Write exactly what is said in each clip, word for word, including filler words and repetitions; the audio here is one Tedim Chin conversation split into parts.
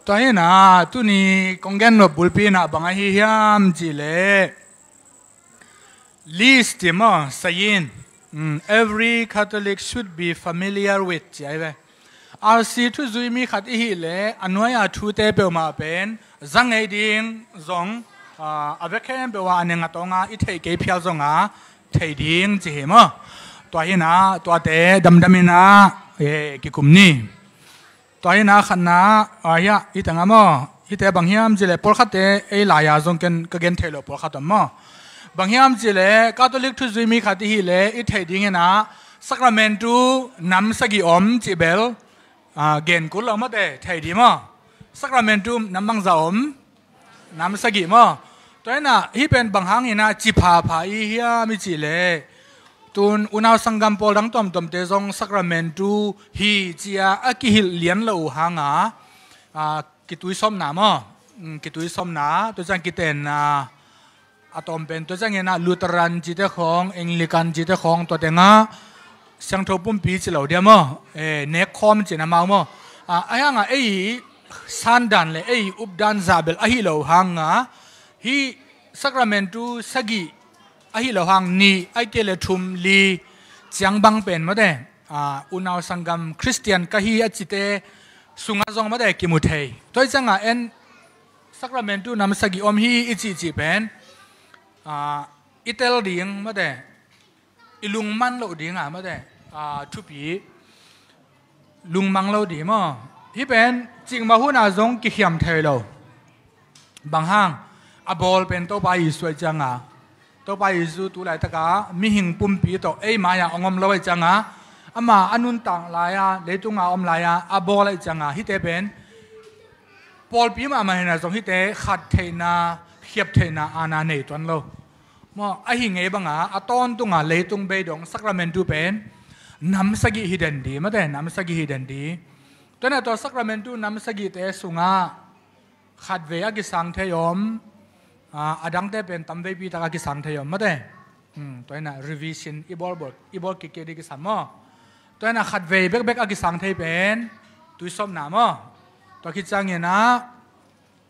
Tua hi na, tuni kong gen nop bulpi na bang ahi hiam cih leh, list ti maw, sayin, mm, every Catholic should be familiar with ci ahi ve. R C thuzui mi khat i hih leh a nuai-a thute peuhmah pen za ngei ding zong, ah, a vek khempeuh ah a neng a tawng a i theih kei phial zong a thei ding ci hi maw. Tua hi na, tuate damdam in ah, eh, kikum ni. Tua hi na khatna, ah, hia, hi teng ah maw. Hite bang hiam cih leh pawlkhatte ei lai-a zong ken ka gen theih loh pawlkhat om maw. Bang hiam cih leh Catholic thuzui mi khat i hih leh i theih ding in ah Sacramentu nam sagih om cih bel, ah, gen kul lo mawte, thei dih maw. Sacramentu nam bangzah om? Nam sagih maw. Tua hi na, hih pen bang hang in ah ci phapha i hiam i cih leh, tun unau sanggam pawl dang tuamtuamte zong Sacramentu hi ci-a a kihilh lian lo uh hang a, ah, kituisawpna maw. Mm, kituisawpna, tua ciang kitenna, a tawm pen tua ciang in ah Lutheran cite khawng, Anglican cite khawng, tua teng ah Siangtho Pumpi ci lo dia maw. Eh, nekkhawm cihna mau maw. Ah, ahi hang a ei sandan le ei updan zah bel ahi lo hang a, hih Sacramentu sagih ahi lo hang nih, ahih kei leh thum, li ciang bang pen mawte, ah, unau sanggam Khristian ka hi a cite sungah zong mawte kimu thei. Tua hi ciang a en Sacramentu nam sagih om hi i cihcih pen, ah, i tel ding mawte, i lungmang loh ding a mawte, ah, thupi, lungmang lo ding maw. Hih pen cikmah hun ah zong kikhiam thei lo. Bang hang, a bawl pen Topa Jesu ahih ciang a, Topa Jesu tu laitak a mihing pumpi tawh ei mai-ah hong om lo ahih ciang a, ama a nuntak lai-a, leitung a om lai-a a bawl ahih ciang a, hihte pen pawlpi mahmah hi na zong hihte khat theihna, khiap theihna aana nei tuan lo. Maw, ahi ngei bang a, a tawntung a leitung bei dong Sacramentu pen nam sagih hi den ding mawte, nam sagih hi den ding. Tua hi na tua Sacramentu nam sagihte sungah khatvei a kisang thei om, ah, a dangte pen tamveipi tak a kisang thei om mawte. Hmm, tua hi na revision i bawl bawl, i bawl kik kei ding kisam maw. Tua hi na khatvei bekbek a kisang thei pen tuisawpna maw. Tua khit ciang in ah,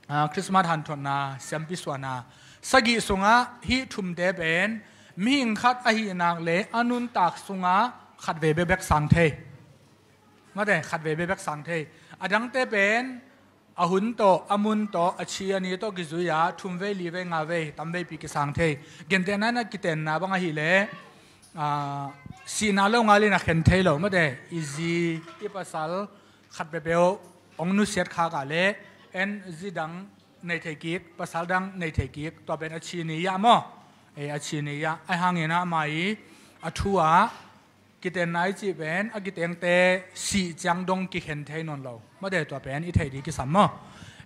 ah, Christmas hanthotna, siampi suahna. Sagih sungah hih thumte pen mihing khat ahih nak leh a nuntak sungah khatvei bekbek sang thei. Mawte, khatvei bekbek sang thei. A dangte pen a hun tawh, a mun tawh, a chi a ni tawh kizui-a thumvei, livei, ngavei, tamveipi kisang thei. Gentehna in ah kitenna bang ahih leh, ah, sihna lo ngal in ah khen thei lo mawte, i zi, i pasal khat peuhpeuh hong nusiat khak ah leh en zi dang nei thei kik, pasal dang nei thei kik, tua pen a chi ni-ah maw. Eh, a chi ni-ah, ahi hang in ah ama i a thu ah kitenna i cih pen a kitengte sih ciang dong kikhen thei nawn lo mawte, tua pen i theih ding kisam maw.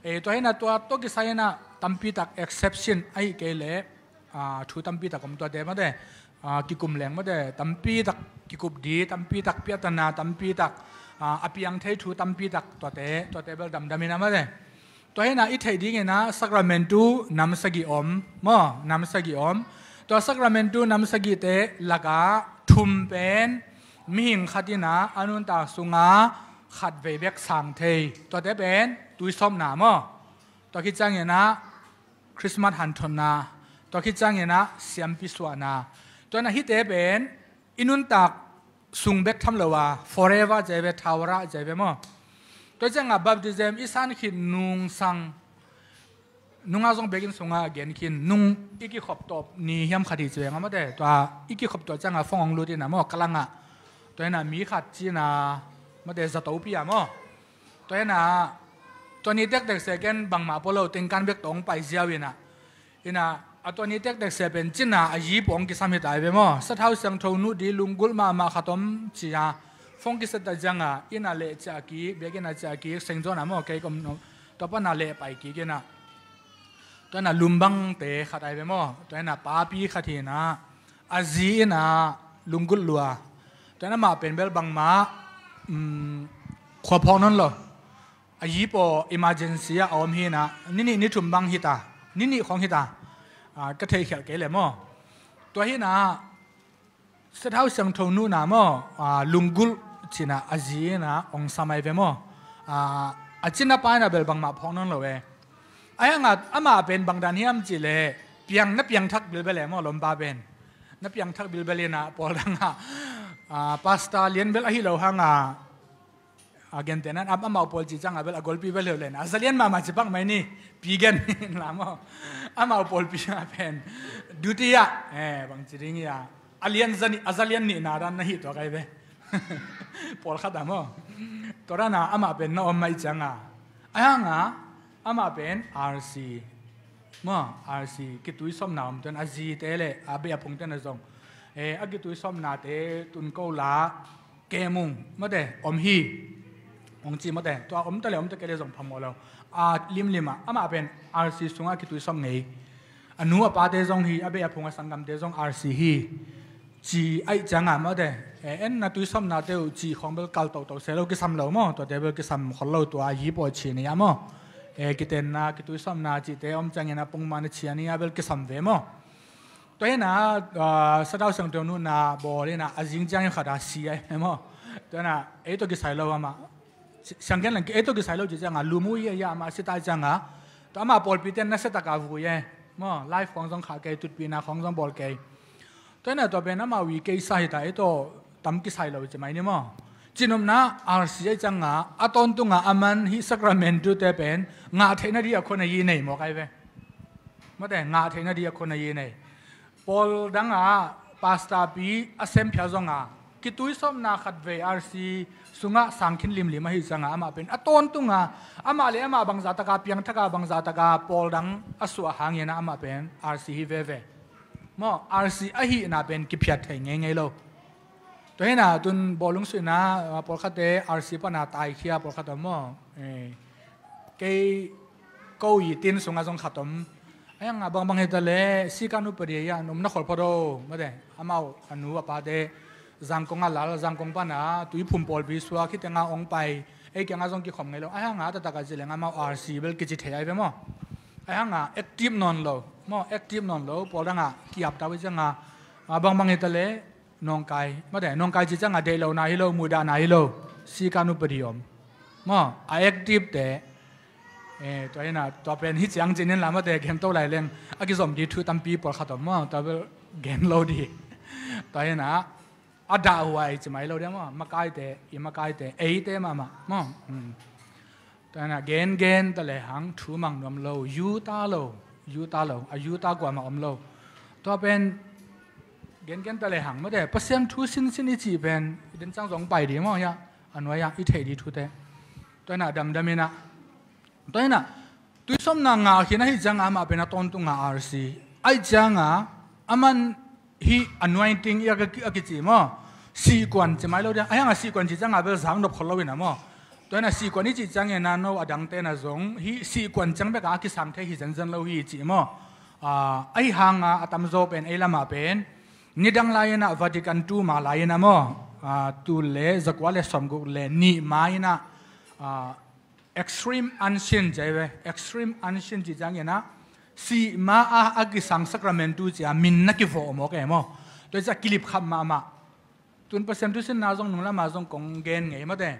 Eh, tua hi na tua tawh kisai in ah tampi tak exception ahih kei leh, ah, thu tampi tak om tuate mawte, ah, kikum leng mawte, tampi tak kikup ding, tampi tak piahtana, tampi tak, ah, a piang thei thu tampi tak tuate, tuate bel damdam in ah mawte. Tua hi na i theih ding in ah Sacramentu nam sagih om maw, nam sagih om. Tua Sacramentu nam sagihte lakah thum pen mihing khat in ah a nuntak sungah khatvei bek sang thei. Tuate pen tuisawpna maw. Tua khit ciang in ah Christmas hanthotna. Tua khit ciang in ah siampi suahna. Tua hi na hihte pen i nuntak sung bek tham lo a, forever ci ahi ve, thawara ci ahi ve maw. Tua ciang a baptism i san khit nungsang, nung a zong biakinn sungah a gen khin, nung i kikhop tawp ni hiam khat hi ci veng a mawte. Tua i kikhop tawh ciang a fong hong lut in ah maw, ka lang ah. Tua hi na mi khat ci-in ah mawte, zato pi-a maw. Tua hi na, tua ni tektek se ken bangmah pua lo, tengkan bek tawh hong pai ziau in ah. In ah, a tua ni tektek se pen cina a yi pawng kisam hi ta hi ve maw. Sathau siangtho nuh ding lunggulh mahmah khat om ci-a fong kiset ta ciang a, inn ah leh ciah kik, biakinn ah ciah kik, Saint John ah maw, kei ka om, tua pan ah leh pai kik in ah. Tua hi na lumbangte khat ahi ve maw. Tua hi na papi khat hi in ah, a zi in ah lunggulh lua. Tua hi na amah pen bel bangmah, um, khua phawk nawn lo. A yi paw emergency ah a om hi in ah, ni nih ni thum bang hi ta, ni nih khawng hi ta, ah, ka theihkhialh kei leh maw. Tua hi in ah, Sathau siangtho nuhna maw, ah, lunggulh ci-in ah a zi in ah hong sam ahi ve maw. Ah, A cina pa in a bel bangmah phawk nawn lo e. Ahi hanga amah pen bangdan hiam cihleh, piang, na piangthak bilbel e maw, lawmpa pen. Na piangthak bilbel inah pawl dangah, ah, pastor lian bel ahi lo hanga, a gentehna, am-, amau pawl cih cianga bel a golpi bel heuh len. A zalian mahmah cipak mai ni, pi gen inla maw. Amau pawlpi a pen. Duty ah, eh, bangci ding ia. A lian zani, a zalian nihna dan na hih tuak ai ve. Pawlkhat ah maw. Tua dana amah pen na om mai cianga. Ahi hanga, amah pen R C. Maw, R C, kituisawpna om tuan a zite le, a beh a phungte na zong. Eh, a kituisawpnate tun ko la, kemung, mate, om hi. Hong ci mate, tua om ta le om ta kei le zong phamawh lo. A limlim ah, amah pen R C sungah kituisawp ngei. A nu a pate zong hi, a beh a phung a sanggamte zong R C hi. Ci aih cianga mate, e, en na tuisawpnate uh ci khawng bel kal toto se lo kisam lo maw, tuate bel kisam khol lo tua a yi pawi ci ni a maw. E, kitenna, kituisawpna cihte om ciangin a pungmana ci a ni a bel kisam ve maw. Tua hina, ah, Sathau Siangtho nuhna bawl hina, a zing ciangin khat a si ai maw. Tua hina, ei tawh kisai lo amah. Si-, siangken lang, ei tawh kisai lo ci cianga, lum uh ia, ia amah si tai cianga. Tua amah pawlpite na setaka vui e. Maw, live khawng zong khah kei, tutpihna khawng zong bawl kei. Tua hina tua pen amah ui kei sa hita, ei tawh tam kisai lo ci mai ni maw. Cinopna, R C ai cianga, a tawntunga aman hih sacramentu te pen, ngah theihna di a khon a yi nei mawk ai ve. Mate, ngah theihna di a khon a yi nei. Pawl dangah pastor pi a semphia zonga, kituisawpna khatvei R C sungah sangkhin limlim ahi cianga amah pen a tawntunga, amah le amah bangzah taka, piangthaka bangzah taka pawl dang a suah hangina amah pen R C hi veve. Maw, R C ahihna pen kiphiat thei ngeingei lo. Tua hina tun bawlung suihna, ah, pawlkhatte R C pana taikhia pawlkhat om maw. Eh, kei ko i tin sungah zong khat om. Ahi hanga bangbang hita le, sikanu padia ia, num na khol phot o, mate, amau, a nu a pate, Zangkong a lal, Zangkong pana, tuiphum pawlpi suak, khitenga ong pai, ei kianga zong kikhom ngei lo. Ahi hanga, a taktaka ci leng amau R C bel kici thei ai ve maw. Ahi hanga, active nawn lo, maw, active nawn lo, pawl dangah, kiap tau i cianga, a bangbang hita le, Nawngkai, mate, nawngkai ci cianga deih lohna hi lo, muhdahna hi lo, sikanu padi om. Maw, a active te, eh, tua hina, tua pen hi ciang cinin la mate, gen to lai leng, a kizom di thu tampi pawlkhat om maw, tua bel gen lo di. Tua hina, a dahhuai ci mai lo dia maw, makaite, i makaite, eite mahmah, maw. Hmm. Tua hina gengen ta lehang thu mang nuam lo, yuta lo, yuta lo, a yuta kuamah om lo. Tua pen gengen ta lehang mate, Pasian thu sinsin i cih pen i den ciang zong pai di maw hia, a nuai ah i theih di thute. Tua hina damdam hina. Tua hina tuisawmna ngah khin ahih cianga amah pen a tawntunga R C. Ahih cianga aman hih anointing i a ki, a kici maw. Sihkuan ci mai lo dia. Ahi hanga sihkuan ci cianga bel zak nop khol lo ina maw. Tua hina sihkuan i cih ciangina no a dangte na zong hih sihkuan ciang beka a kisang thei hi zenzen lo hi ci maw. Ah, ahi hanga a tamzaw pen ei lamah pen nidang lai-ina Vatican two ma lai-ina maw. Ah, tul le zakua le sawmguk le nih ma-ina, ah, Extreme unction ci ai ve. Extreme unction ci ciangina sih ma a, a kisang sacramentu cia min na kivawh mawk e maw. Tua cia kilip khap mahmah. Tun Pasian thu sinna zong nung lama zong kong gen ngei mate.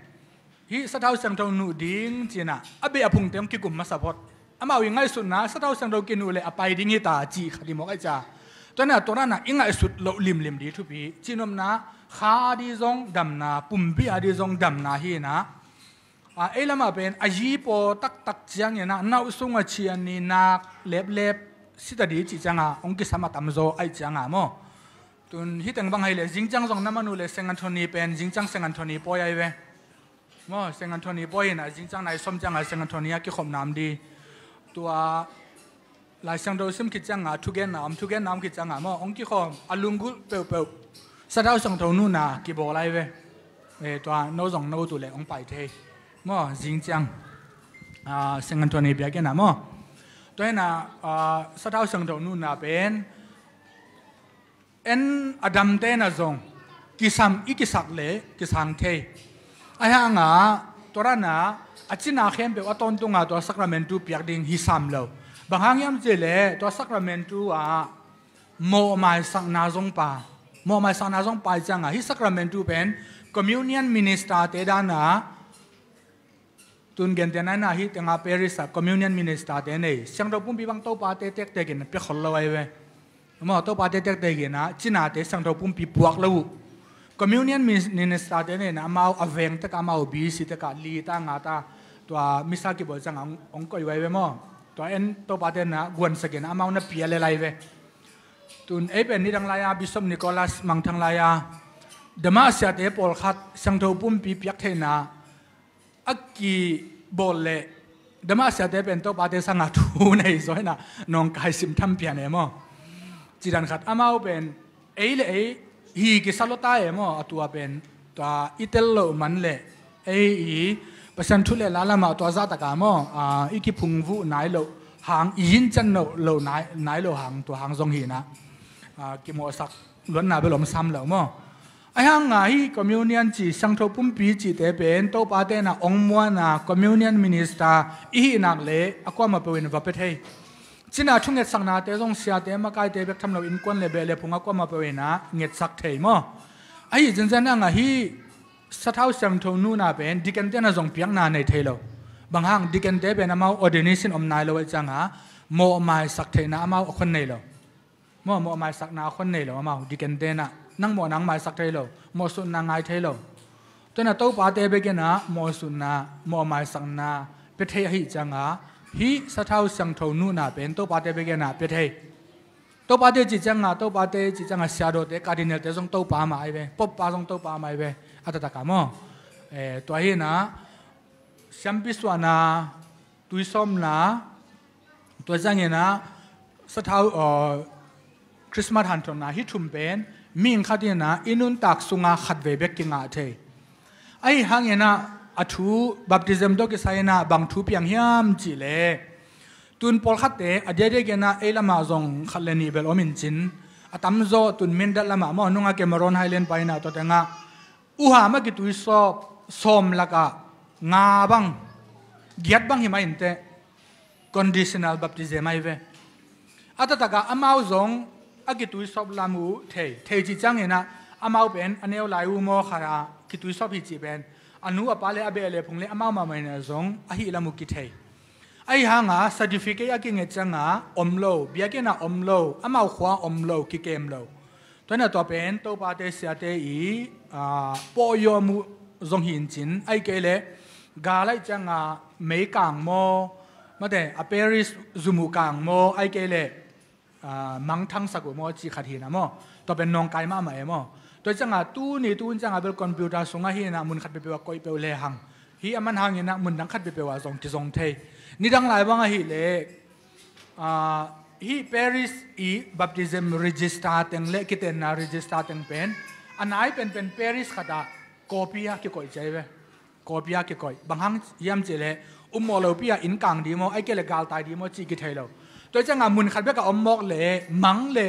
Hih sathau siangtho nuh ding cina a beh a phungte hong kikum masa phot. Amau i ngaihsutna sathau siangtho kinuh le a pai ding hita cih khat i mawk ai cia. Tuana tuana i ngaihsut loh limlim di thupi cinopna kha di zong damna pumpi a di zong damna hina. A, ei lamah pen a yi paw taktak ciangin a nauh sung a cian ni nak leplep sitadi cih cianga hong kisam a tamzaw aih cianga maw. Tun hiteng bang hai le zingciang zong na man uh le Saint Anthony pen zingciang Saint Anthony pawi ai ve. Maw, Saint Anthony pawi in a zingciang nai sawm cianga Saint Anthony a kikhopna om di. Tua Lai Siangtho sim khit cianga thugenna om, thugenna om khit cianga maw hong kikhawm a lunggulh peuhpeuh sathau siangtho nuhna kibawl lai ve. Eh, tua no zong no tu le hong pai thei maw zingciang. Ah, Saint Anthony biakinn ah maw. Tua hina, ah, sathau siangtho nuhna pen en a damte na zong kisam i kisak le kisang thei. Ahi hanga tua rana a cina khempeuh a tawntunga tua sakramentu piak ding hi sam lo. Bang hang hiam cih leh tua sakramentu ah mawhmaisakna zong pa, mawhmaisakna zong pa i cianga hi sakramentu pen communion minister te dana Tun gentehna in ah hih tengah parish ah communion minister te nei, siangtho pumpi bang topate tektek in pia khol lo ahi ve. Maw, topate tektek in ah cinate siangtho pumpi puak lo uh. Communion minister te nei in ah amau a veng tekah, amau B C tekah li ta nga ta, tua misa kibawl ciangah hong, hong koih uh ahi ve maw. Tua en topate in ah guansak in ah amau na pia lel ahi ve. Tun ei pen nidang lai-a Bishop Nicholas mangthang lai-a Dhamasiate pawlkhat siangtho pumpi piak theihna a kibawl leh Dhamasiate pen topate sangah thu nei zaw in ah nawngkai sim tham pian e maw. Cidan khat amau pen ei le ei hi kisa lo ta e maw, a tua pen tua i tel loh man leh ei i Pasian thu le la lamah tua zahtakah maw, a, i kiphungvuh nai loh hang, i yincian loh, loh nai, nai loh hang, tua hang zong hi in ah, a, kimawhsak luatna bel om sam lo maw. Ahi hangah hih communion cih, siangtho pumpi cihte pen topate in ah ong muan a communion minister i hih nak leh a kuamah peuh in va pia thei. Cina thungetsaknate zong siate makaite bek tham lo, innkuan le beh le phung a kuamah peuh in ah ngetsak thei maw. Ahi zenzen hangah hih sathau siangtho nuhna pen deacon te in ah zong piakna nei thei lo. Bang hang, deacon te pen amau ordination om nai lo ahih ciangah mawhmaisak theihna amau a khon nei lo. Maw, mawhmaisakna a khon nei lo amau, deacon te in ah nang mawhna hong maisak thei lo, mawhsutna ngai thei lo. Tua in ah topate bek in ah mawhsutna, mawhmaisakna pia thei ahih ciangah hih sathau siangtho nuhna pen topate bek in ah pia thei. Topate cih ciangah, topate cih ciangah siadawte, cardinal te zong topa mah ahi ve, pope pa zong topa mah ahi ve. A taktakah maw, eh, tua hi in ah siampi suahna, tuisawpna, tua ciangin ah sathau, aw, Christmas hanthotna, hih thum pen mihing khat in ah i nuntak sungah khatvei bek kingah thei. Ahi hangin ah a thu baptism tawh kisai in ah bang thu piang hiam cih leh, tun pawlkhatte a diakdiakin ah ei lamah zong khat le nih bel om in cin, a tamzaw tun Mindat lamah maw, nungah Cameron Highland pai in ah tua tengah uham a kituisawp sawm lakah nga bang, giat bang hi mah inteh, conditional baptism ahi ve. A taktakah amau zong a kituisawp lam uh thei, thei cih ciangin ah amau pen a neu lai uh maw khat ah kituisawp hi cih pen a nu a pa le a beh le phung le amau mahmah in ah zong a hih lam uh kithei. Ahi hangah certificate a kinget ciangah om lo, biakinn ah om lo, amau khua om lo, kikem lo. Tua in ah tua pen topate siate i, aa, pawhyawm uh zong hi in cin, ahih kei leh gal ahih ciangah meikang maw, mate, a parish zum uh kang maw, ahih kei leh, aa, mangthangsak uh maw, cih khat hi in ah maw. Tua pen nawngkai mahmah e maw. Tua ciangah tuni tuhun ciangah bel computer sungah hi in ah mun khat peuhpeuh ah koih peuh lehang, hih a man hangin ah mun dang khat peuhpeuh ah zong kizong thei. Nidang lai bang ahih leh, aa, hih parish i baptism register teng le kitenna register teng pen a nai penpen parish khat ah copy a kikoih ci ahi ve. Copy a kikoih. Bang hang hiam cih leh ummawh lopi ah inn kang ding maw, ahih kei leh galtai ding maw cih kithei lo. Tua ciangah mun khat bek ah om mawk leh mang le,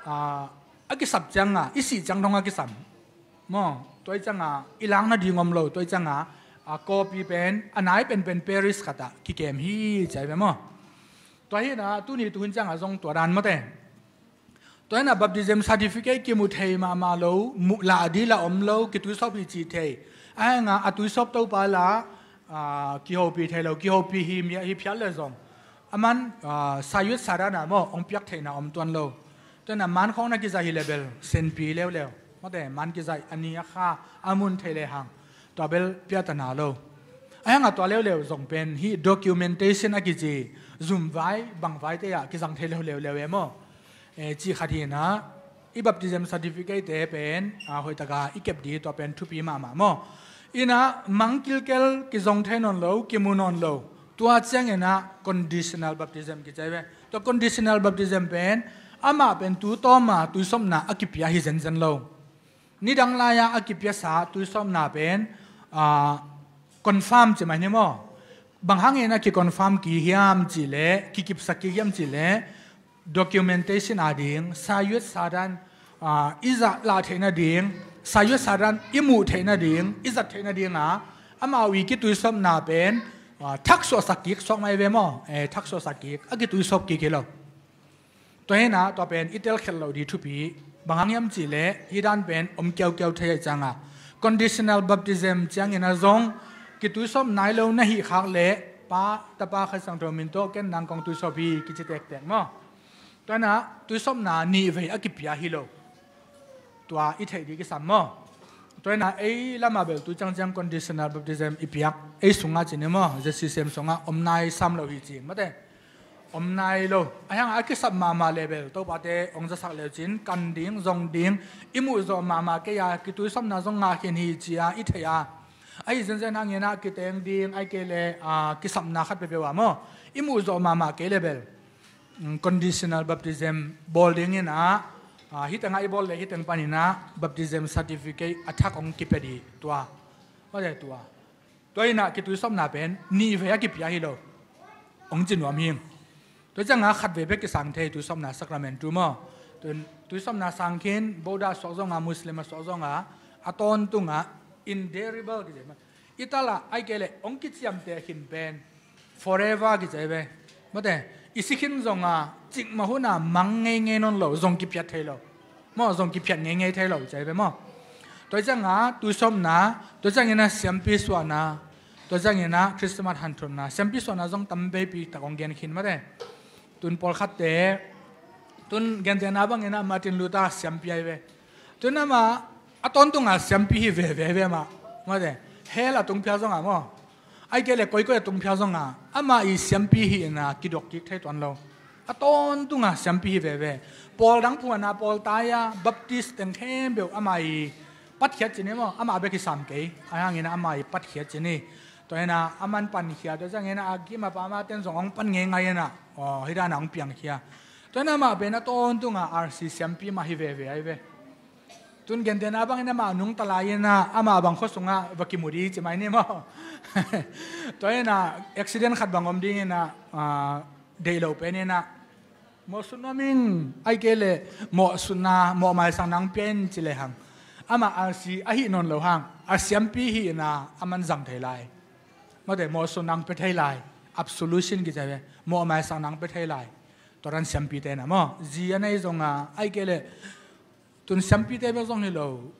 aa, a kisap ciangah i sih ciang dong a kisam maw, tua ciangah i lak nading om lo, tua ciangah, aa, copy pen a nai penpen parish khat ah kikem hi ci ahi ve maw. Tua hi in ah tuni tuhun ciangah zong tua dan mawte. Tua hi in ah baptism certificate kimu thei mahmah lo, mu, lah ding lah om lo, kituisawp hi cih thei. Ahi hangah a tuisawp topa lah, aa, kihopih thei lo, kihopih hi, hi phial leh zong a man, aa, sayut sadan ah maw, hong piak theihna om tuan lo. Tua in ah man khawng na kizaih hi leh bel senpi leuleu, mawte, man kizaih a ni a kha a mun thei lehang tua bel piatana lo. Ahi hangah tua leuleu zong pen hih documentation a kici, zumvai bangvaite ah kizang thei lo leuleu e maw. Eh, cih khat hi in ah, i baptism certificate te pen, ah, hoihtak a i kep ding, tua pen thupi mahmah maw. In ah mang kilkel, kizong thei nawn lo, kimu nawn lo. Tua ciangin ah conditional baptism kici ahi ve. Tua conditional baptism pen amah pen tu tawm a tuisawpna a kipia hi zenzen lo. Nidang lai-a a kipiasa tuisawpna pen, aa, confirm ci mai ni maw. Bang hangin a ki-confirm kik hiam cih leh, kikipsak kik hiam cih leh, documentation ading, sayut sadan, aa, i zat lah theih nading, sayut sadan i muh theih nading, i zat theih nading a, amau i kituisawpna pen, aa, thaksuahsak kik suak mai ve maw. Eh, thaksuahsak kik, a kituisawp kik hi lo. Tua hi in ah tua pen i telkhial loh ding thupi. Bang hang hiam cih leh hih dan pen om kiaukiau thei ahih ciangah, conditional baptism ciangin ah zong Kituisawp nai lo na hih khak leh Pa, Tapa, Kha Siangtho min tawh ken nang kong tuisawp hi kici tektek maw? Tua inah tuisawpna nihvei a kipia hi lo. Tua i theih dih kisam maw? Tua inah ei lamah bel tu ciangciang conditional baptism i piak, ei sungah ci ni maw, Z C C M sungah om nai sam lo hi ci mate. Om nai lo. A hiangah a kisap mahmah leh bel Topate hong zasak leu cin kan ding, zong ding, i muhzawh mahmah kei a kituisawpna zong ngah khin hi ci-a i theih a, ahi zenzen hangin ah kiteng ding, ai kei leh, ah, kisapna khat peuhpeuh ah maw, i muhzawh mahmah kei leh bel, mm, conditional baptism bawl dingin ah, ah, hih tengah i bawl leh hih teng panin ah baptism certificate a thak hong kipia dih tua. Mate tua. Tua inah kituisawpna pen nihvei a kipia hi lo. Hong ci nuam hing. Tua ciangah khatvei bek kisang thei tuisawpna sacramentu maw? Tuisawpna sang khin, Buddha suak zonga, Muslim a suak zonga, a tawntungah indelible kici. I talah ai kei leh hong kiciamteh khin pen forever kici ve. Mate, i si khin zonga cikmah huna mang ngeingei nawn lo, zong kipiat thei lo. Maw, zong kiphiat ngeingei thei lo ci ve maw? Tua ciangah tuisawpna, tua ciangin ah siampi suahna, tua ciangin ah Christmas hanthotna, siampi suahna zong tam veipi tak hong gen khin mate. Tun pawlkhatte, tun gentehna bangin ah Martin Luther siampi ai ve. Tun amah a tawntungah siampi hi veve ve mah. Mate, hell a tung phial zongah maw, ai kei leh koikoi a tung phial zongah amah i siampi hihna kidok kik thei tuan lo. A tawntunga siampi hi veve. Pawl dang phuana pawl tai-a Baptist teng khempeuh ama i patkhiat ci ni maw? Ama bek hi sam kei. A hangin ama i patkhiat ci ni. Tua hina a man pankhia tua ciangin a gim a pama ten zong hong pan ngeingai ina. Aw, hi dana hong piangkhia. Tua hina amah pen a tawntunga R C siampi mah hi veve ai ve. Tun gentehna bangin amah nungta lai ina amah bang khua sungah va kimu di ci mai ni maw? Tua hina accident khat bang om ding ina, ah, deih lo pen ina mawhsut nuam ing, ai kei leh mawhsutna, mawhmaisak nang pia in ci lehang, amah R C ahi nawn lo hang, a siampi hihna a man zang thei lai. Mate, mawhsut nang pia thei lai, absolution kici ve, mawhmaisak nang pia thei lai. Tua dan siampite na maw, zi a nei zonga, ai kei leh tun siampite bek zong hi lo,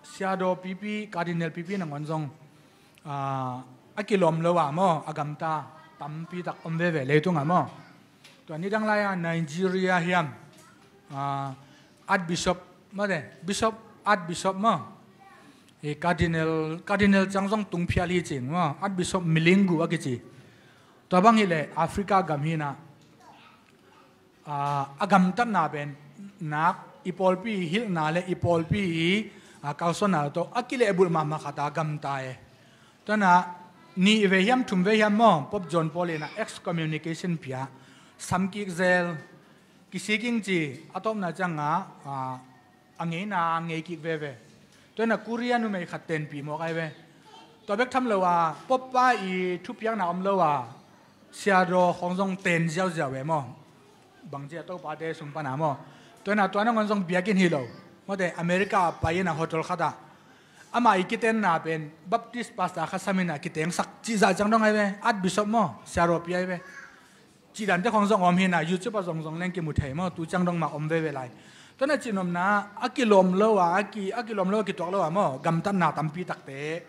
siadaw pipi, cardinal pipi nangawn zong, ah, a kilawm lo ah maw, a gamta tampi tak om veve leitung ah maw. Tua nidang lai-a Nigeria hiam, ah, archbishop, mate, bishop, archbishop maw, eh, cardinal, cardinal ciang zong tung phial hi cing maw, archbishop Milingu a kici. Tua bang hi leh Africa gam hi na, ah, a gamtatna pen nak i pawlpi i hilhna le i pawlpi i, ah, kalsuanna tawh a kilehbulh mahmah khat a gamta e. Tua hina nih vei hiam thum vei hiam maw, Pope John Paul ina excommunication pia, samkik zel, kisik ing ci, a tawpna cianga, ah, a ngeina ngei kik veve. Tua hina Korea numei khat tenpih mawk ai ve. Tua bek tham lo a, Pope pa i thupiakna om lo a, siadaw khawng zong ten ziauziau ve maw. Bangci a Topate sung pana maw. Tua hina tua nangawn zong biakinn hi lo. Mawte America a pai ina hotel khatah, ama i kitenna pen Baptist pastor khat sam ina kitengsak cihzah ciang dong ai ve. Archbishop maw, siadaw pi ai ve. Cihdante khawng zong om hi na, YouTube ah zong zong leng kimu thei maw, tu ciang dong mah om veve lai. Tua na cihnopna, a kilawm lo a, a ki, a kilawm lo a kituak lo a maw, gamtatna tampi takte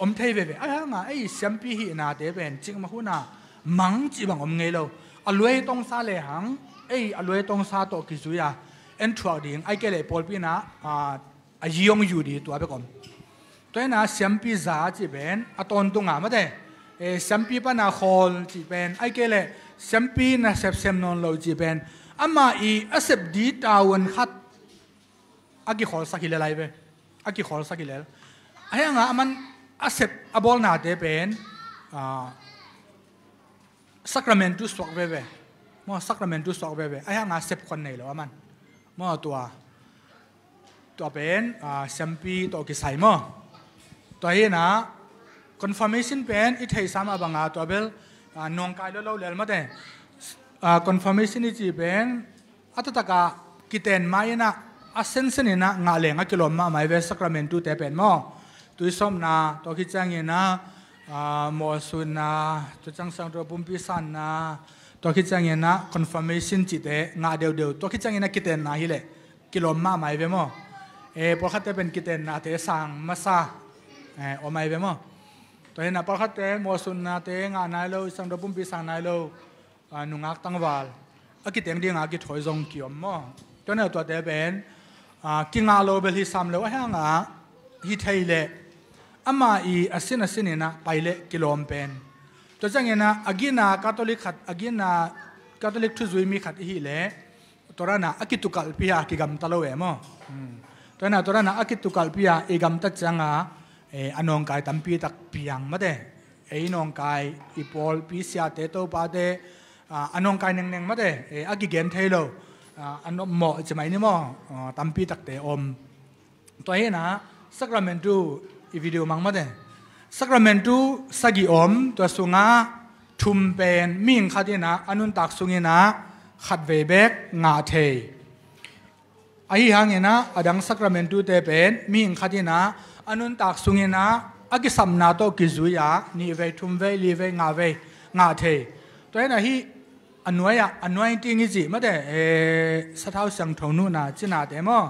om thei veve. Ai hanga ei siampi hihnate pen cikmah huna mang cih bang om ngei lo. A luai tongsa lehang ei a luai tongsa tawh kizui a en thuak ding, ai kei leh pawlpi na, a, a yiong yu di tua bek om. Tua hina siampi za a cih pen a tawntunga mate, e, siampi pana khawl cih pen, ai kei leh siampi na sepsem nawn lo cih pen, ama i a sep di tavuan khat a kikhawlsak hi lel ai ve. A kikhawlsak hi lel. Ai hanga a man a sep a bawlnate pen, a, sacramentu suak veve. Maw, sacramentu suak veve. Ai hanga sep khuan nei lo a man. Maw, tua, tua pen, a, siampi tawh kisai maw. Tua hina confirmation pen i theihsa mah banga tua bel, a, nawngkai lo lo lel mate. A, confirmation i cih pen a taktak a kiten ma ina, a sensen ina ngah leng a kilawm mahmah i ve sacramentute pen maw. Tuisawpna, tua khit ciang ina, a, mawhsutna, tua ciang siangtho pumpi sanna, tua khit ciang ina confirmation cihte ngah deuhdeuh, tua khit ciang ina kitenna hi leh kilawm mahmah i ve maw. E, pawlkhatte pen kitennate sang masa, e, om ai ve maw. Tua hi-in ah pawlkhatte mawhsutnate ngah nai lo, i siangtho pumpi sang nai lo, aa, nungak tangval a kiteng dinga kithawi zong kiom maw? Tua hi-in ah tuate pen, aa, kingah lo bel hi sam lo, ahi hangah hi thei leh amah i a sin a sin in ah pai leh kilawm pen. Tua ciangin ah a gina Catholic khat, a gina Catholic thuzui mi khat i hih leh, tua dan a kitukalhpih a kigamta lo e maw? Hmm. Tua dan a, tua dan a kitukalhpih a i gamtat ciangin, eh, a nawngkai tampi tak piang mate. Ei nawngkai, i pawlpi siate, topate, ah, a nawngkai nengneng mate, eh, a kigen thei lo, ah, a nawmawh ci mai ni maw? Ah, tampi takte om. Tua hi-in ah Sacramentu i video mang mate. Sacramentu sagih om, tua sungah thum pen mihing khat in ah a nuntak sungin ah khatvei bek ngah thei. Ahi hangin ah a dang Sacramentute pen mihing khat in ah a nuntak sungin ah a kisapna tawh kizui a nihvei, thumvei, livei, ngavei ngah thei. Tua hi-in ah hih a nuai ah anointing i cih mate, eh, sathau siangtho nuhna cinate maw?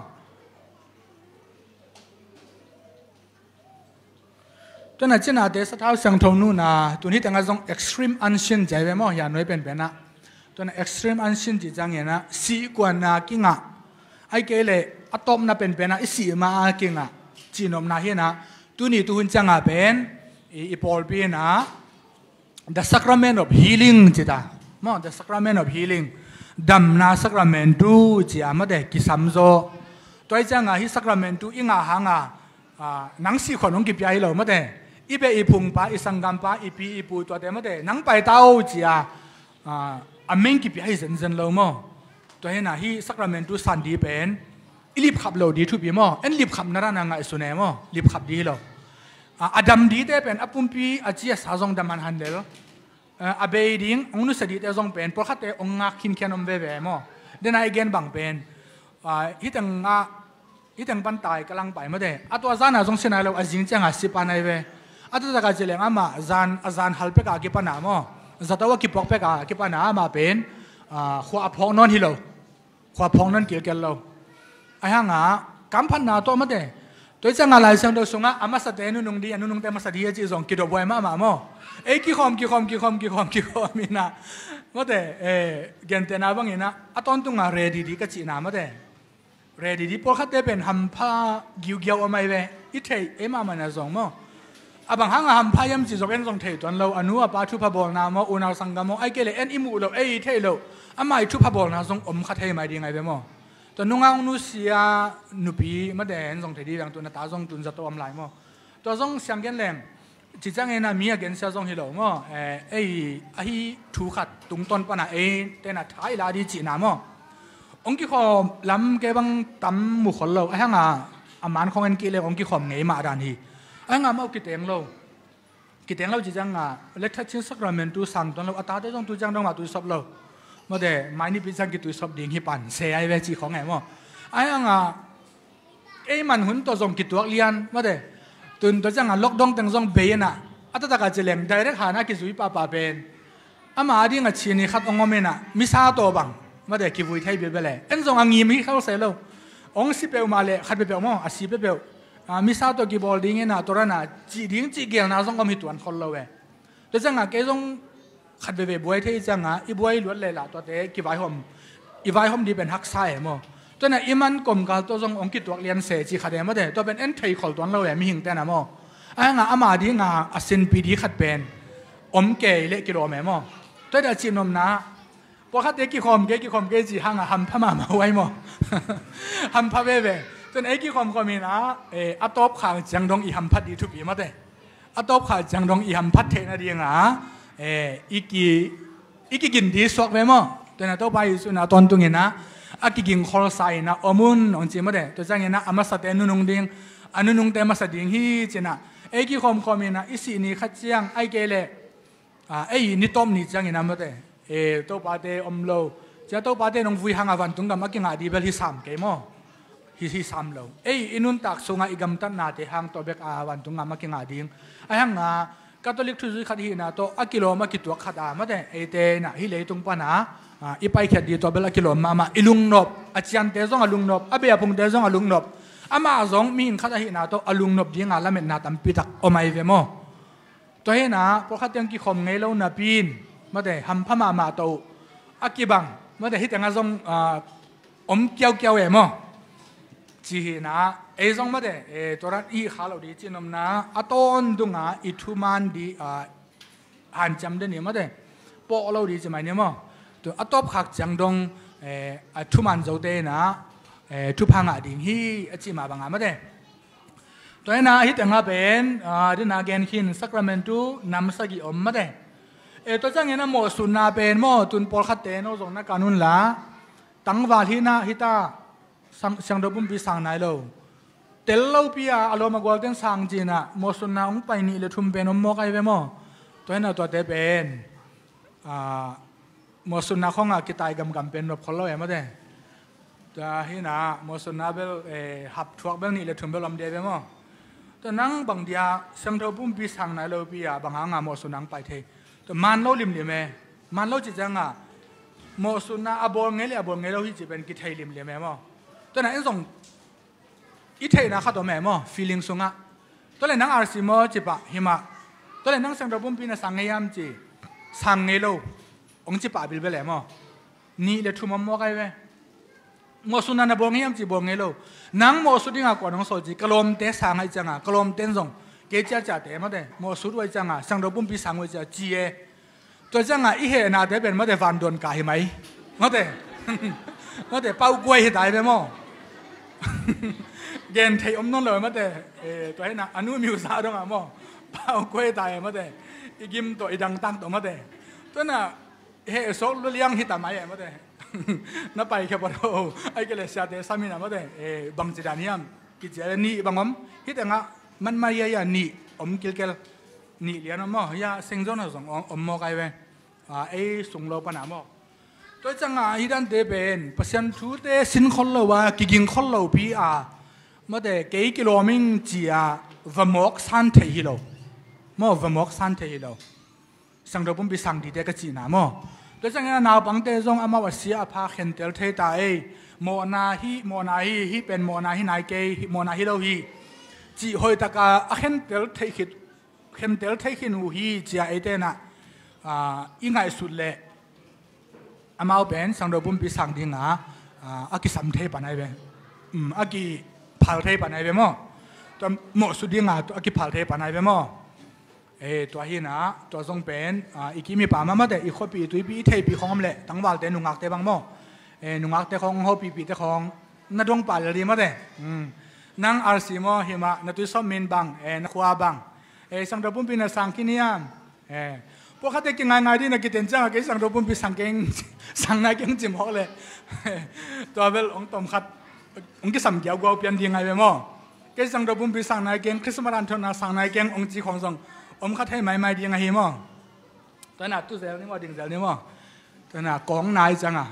Tua hi-in ah cinate sathau siangtho nuhna, tun hi tengah zong extreme unction ci hi ve maw, hi a nuai penpen ah. Tua hi-in ah extreme unction cih ciangin ah sihkuanna kingah, ahih kei leh a tawpna penpen ah i sih ma-a kingah, cihnopna hi-in ah tuni tuhun ciangah pen i, i pawlpi in ah The Sacrament of Healing ci ta maw, The Sacrament of Healing. Damna Sacramentu ci a mate, kisam zaw. Tua hi ciangin hih Sacramentu i ngah hangin, ah, nang sihkhuan hong kipia hi lo mate. I beh i phungpa, i sanggampa, i pi i pu tuate mate, nang pai ta o ci a, ah, a meng kipia hi zenzen lo maw? Tua hi-in ah hih Sacramentu san ding pen i lipkhap loh ding thupi maw? En lipkhapna dan a ngaihsun e maw? Lipkhap ding hi lo. A, a dam dingte pen a pumpi a ci a sa zong dam hanhan lel. A, a bei ding hong nusia dingte zong pen pawlkhatte hong ngak khinkhian om veve maw? Tua hi-in ah i gen bang pen, a, hih teng ah, hih teng pan tai ka lang pai mate. A tua zan a zong si nai lo, a zing ciangin si pan ahi ve. A taktak a ci leng amah zan, a zan hal pek a kipan a maw, zato a kipuak pek a kipan a amah pen, a, khua a phawk nawn hi lo. Khua phawk nawn kilkel lo. Ahi hangin kamphatna tawh mate. Tua hi ciangin Lai Siangtho sungah a masate nunung ding, a nunungte masa ding a cih zong kidawh buai mahmah maw? Ei kikhawm, kikhawm, kikhawm, kikhawm, kikhawm in ah mate, eh, gentehna bangin ah a tawntungin ready ding ka cihna mate. Ready ding, pawlkhatte pen hampha giugiau om ahi ve. I theih ei mahmah in ah zong maw? A bang hangin hampha hiam cih zong en zong thei tuan lo. A nu a pa thupha bawlna maw, unau sanggam maw, ahih kei leh en i muh loh, ei i theih loh, amah i thupha bawlna zong om kha thei mai ding ahi ve maw? Tua nungak hong nusia nupi mate en zong thei ding veng, tun a ta zong tun zato om lai maw? Tua zong siang gen leng, ci ciangin ah mi a gensia zong hi lo maw? Eh, ei, ahi thu khat tungtawn pan a eite in ah tha i la ding cihna maw? Hong kikhawm lam kei bang tam mu khol lo. Ahi hangin a man khawng en kei leng hong kikhawm ngei mah dan hi. Ahi hangin amau kiteng lo. Kiteng lo ci ciangin ah, lekthat cin Sacramentu sang tuan lo, a tate zong tu ciang dong mah tuisop lo. Mate, mai nipi ciang kituisop ding hi pan se ahi ve cih khawng e maw? Ahi hangin ei man hun tawh zong kituak lian mate. Tun tua ciangin lockdown teng zong bei in ah, a taktak a ci leng direct han a kizui pahpah pen, amah a ding a ci ni khat hong om in ah, misa tawh bang mate, kivui thei bilbel e. En zong a ngim hi khol se lo. Hong si peuhmah leh khat peuhpeuh maw, a si peuhpeuh, a, misa tawh kibawl ding in ah, tua dan a cih ding cih gelna zong om hi tuan khol lo e. Tua ciangin kei zong khat veve buai thei ciangin i buai luat leh lah tuate kivaihawm, i vaihawm ding pen haksa e maw? Tua hi-in ah i man komkal tawh zong hong kituak lian se cih khat e mate. Tua pen en thei khol tuan lo e mihingte in ah maw? Ahi hangin ama dingin a sinpi ding khat pen om kei leh kilawm e maw? Tua hi-in ah cihnopna, pawlkhatte kikhawm kei, kikhawm kei cih hangin hampha mahmah uh ahi maw? Hampha veve. Tua hi-in ah ei kikhawmkhawm in ah, eh, a tawpkhak ciang dong i hamphat ding thupi mate. A tawpkhak ciang dong i hamphat theihna dingin, eh, i ki, i kigin ding suak ve maw? Tua hi-in ah Topa Jesuh in ah tawntung in ah, a kigingkholsa in ah om un hong ci mate. Tua ciangin ah a masate nunung ding, a nunungte masa ding hi ci-in ah, ei kikhawmkhawm in ah i sih ni khat ciang, ahih kei leh, a, ei ni tawp ni ciangin ah mate, eh, topate om lo. Cia topate nong vui hangin vantung gam a kingah ding bel hi sam kei maw? Hi, hi sam lo. Ei i nuntak sungah i gamtatnate hang tawh bek a vantung gam a kingah ding. Ahi hangin Catholic thuzui khat hihna tawh a kilawm a kituak khat a mate, eite in ah hih leitung pan a, a, i paikhiat ding tawh bel a kilawm mahmah, i lungnop, a ciante zong a lungnop, a bei a phungte zong a lungnop. Amah zong mihing khat ahihna tawh a lungnop dingin lametna tampi tak om ahi ve maw? Tua hinah pawlkhat teng kikhawm ngei lo napi in, mate, hampha mahmah tawh a kibang, mate, hih tengah zong, ah, om kiaukiau e maw? Ci hinah, ei zong, mate, eh, tua dan i kha lo ding ci nopna, a tawn dungah i thuman ding, ah, hanciam den ni, mate, pawh lo ding ci mai ni maw? Tua a tawpkhak ciang dong, eh, a thuman zote inah, eh, thupha ngah ding hi a ci mah bangah, mate. Tua hinah hih tengah pen, ah, dinah gen khin Sacramento nam sagih om, mate. Eh, tua ciangin a mawhsutna pen maw, tun pawlkhatte no zong na kan un la, tangval hinah hita, sang, siangtho pumpi sang nai lo. Tel lopi a, a lawm a gualten sang cinah, mawhsutna hong pai nih le thum pen om mawk ai ve maw? Tua hinah tuate pen, ah, mawhsutna khawngah kitai gamgam pen nop khol lo e, mate. Tua hinah mawhsutna bel, eh, hap thuak bel nih le thum bel om ding ve maw? Tua nang bang dia siangtho pumpi sang nai lopi a bang hangah mawhsutna hong pai thei? Tua man lo limlim e. Man lo ci ciangah mawhsutna a bawl ngei le a bawl ngei lo hi ci pen kithei limlim e maw? Tua na en zong i theihna khat om e maw, feeling sungah. Tua le nang R C maw ci pah, hi mah. Tua le nang siangtho pumpi na sang ngei hiam ci, sang ngei lo, hong ci pah bilbel e maw? Nih le thum om mawk ai ve. Mawhsutna na bawl ngei hiam ci, bawl ngei lo. Nang mawhsut dingah kuan hong sawl ci, ka lawmte sang ahih ciangah, ka lawmte in zong kei ciaciate, mate, mawhsut uh ahih ciangah, siangtho pumpi sang uh ahih ciangah ci e. Tua ciangah i hehnate pen, mate, vandawn kah hi mai. Mate, mate, paukuai hi ta ai ve maw? Gen thei om nawn lo, mate. Eh, tua hinah a nu miusa dongah maw, paukuai ta e, mate. I gim tawh, i dangtak tawh, mate. Tua na heh sawk lua liang hi ta mai e, mate. Na paikhia pawt o, ai kei le siate sam inah, mate, eh, bangci dan hiam kici a le nih bang om. Hih tengah man mai ia ia nih om kilkel. Nih lian om maw, hia Saint John ah zong om, om mawk ai ve. Ah, ei sung lo panah maw. Tua ciangah hih dante pen Pasian thute sin khol lo a, kiging khol lopi a, mate, kei kilawm ing ci a va mawk san thei hi lo. Maw, va mawk san thei hi lo. Siangtho pumpi sang dingte ka cihna maw. Tua ciangin a naupangte zong amau a sia a pha khentel thei ta ei. Mawhna hi, mawhna hi, hih pen mawhna hi nai kei, hih mawhna hi lo hi, cih hoih taka a khentel thei khit, khentel thei khin uh hi ci a eite inah, ah, i ngaihsut leh amau pen siangtho pumpi sang dingah, ah, a kisam thei pan ai ve. Um, a kiphal thei pan ai ve maw. Tua mawhsut dingah a kiphal thei pan ai ve maw. Eh, tua hinah, tua zong pen, ah, i kim i pam a, mate, i khuapi, i tuipi, i theihpih khawng om leh, tangvalte, nungakte bang maw. Eh, nungakte khawng, hopihpihte khawng, na dong pah lel ding, mate. Hmm. Nang R C maw, hi mah, na tuisawp min bang, eh, na khua bang. Eh, siangtho pumpi na sang khin hiam? Eh, pawlkhatte kingaingai ding na kiten ciangah, kei siangtho pumpi sang keng, sang nai keng ci mawk leh. Tua bel hong tom khat, hong kisam giauguau pian ding ai ve maw. Kei siangtho pumpi sang nai keng, Christmas an thotna sang nai keng hong ci khawng zong om kha thei maimai ding ahi maw. Tua na tu zel ni maw, ding zel ni maw. Tua na kawng nai ciangah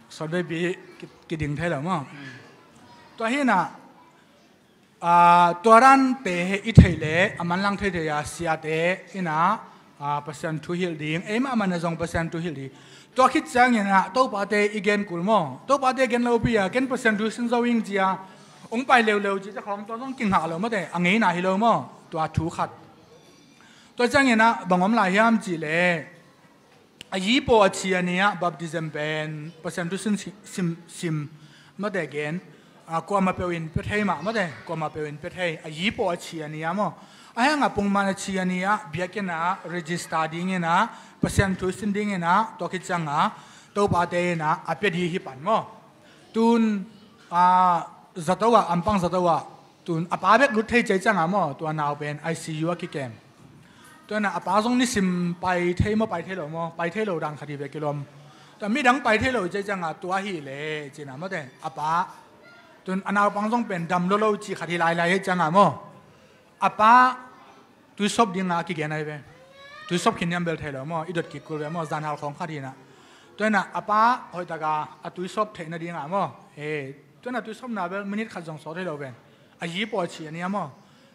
sawtveipi ki, kiding thei lo maw. Tua hinah, ah, tua dante i theih leh a manlang theithei a siate inah, ah, Pasian thu hilh ding, eimah mana zong Pasian thu hilh ding. Tua khit ciangin ah Topate i gen kul maw. Topate gen lopi a, ken Pasian thu sin zo ing ci a hong pai leuleu cihte khawng tua zong kingah lo, mate, a ngeina hi lo maw. Tua thu khat. Tua ciangin ah bang om lai hiam cih leh, a yipaw a chia ni ah baptism pen Pasian thu sin sim, sim, mate, gen, ah, kuamah peuh in pia thei mah, mate, kuamah peuh in pia thei. A yipaw a chia ni ah maw. A hangah pongman a chia ni ah biakinn ah register dingin ah, Pasian thu sin dingin ah, tua khit ciangah Topate inah a pia ding hi pan maw. Tun, ah, zato ah, ampang zato ah, tun a pa bek lut thei ciai ciangah maw, tua nau pen I C U a kikem. Tua inah a pa zong nisim pai thei maw, pai thei lo maw, pai thei lo dan khat hi ve, kilawm. Tua midang pai thei lo ciai ciangah tua hi leh ci inah, mate, a pa, tun a naupang zong pen dam lo lo cih khat hi lailai hi ciangah maw, a pa tuisawp dingah a kigen ai ve. Tuisawp khin niam bel thei lo maw, i dot kik kul ve maw, zanhal khawng khat hi inah. Tua inah a pa hoihtaka a tuisawp theih nadingah maw, eh, tua inah tuisawpna bel minute khat zong sawt thei lo ven. A yipaw a chia ni ah maw.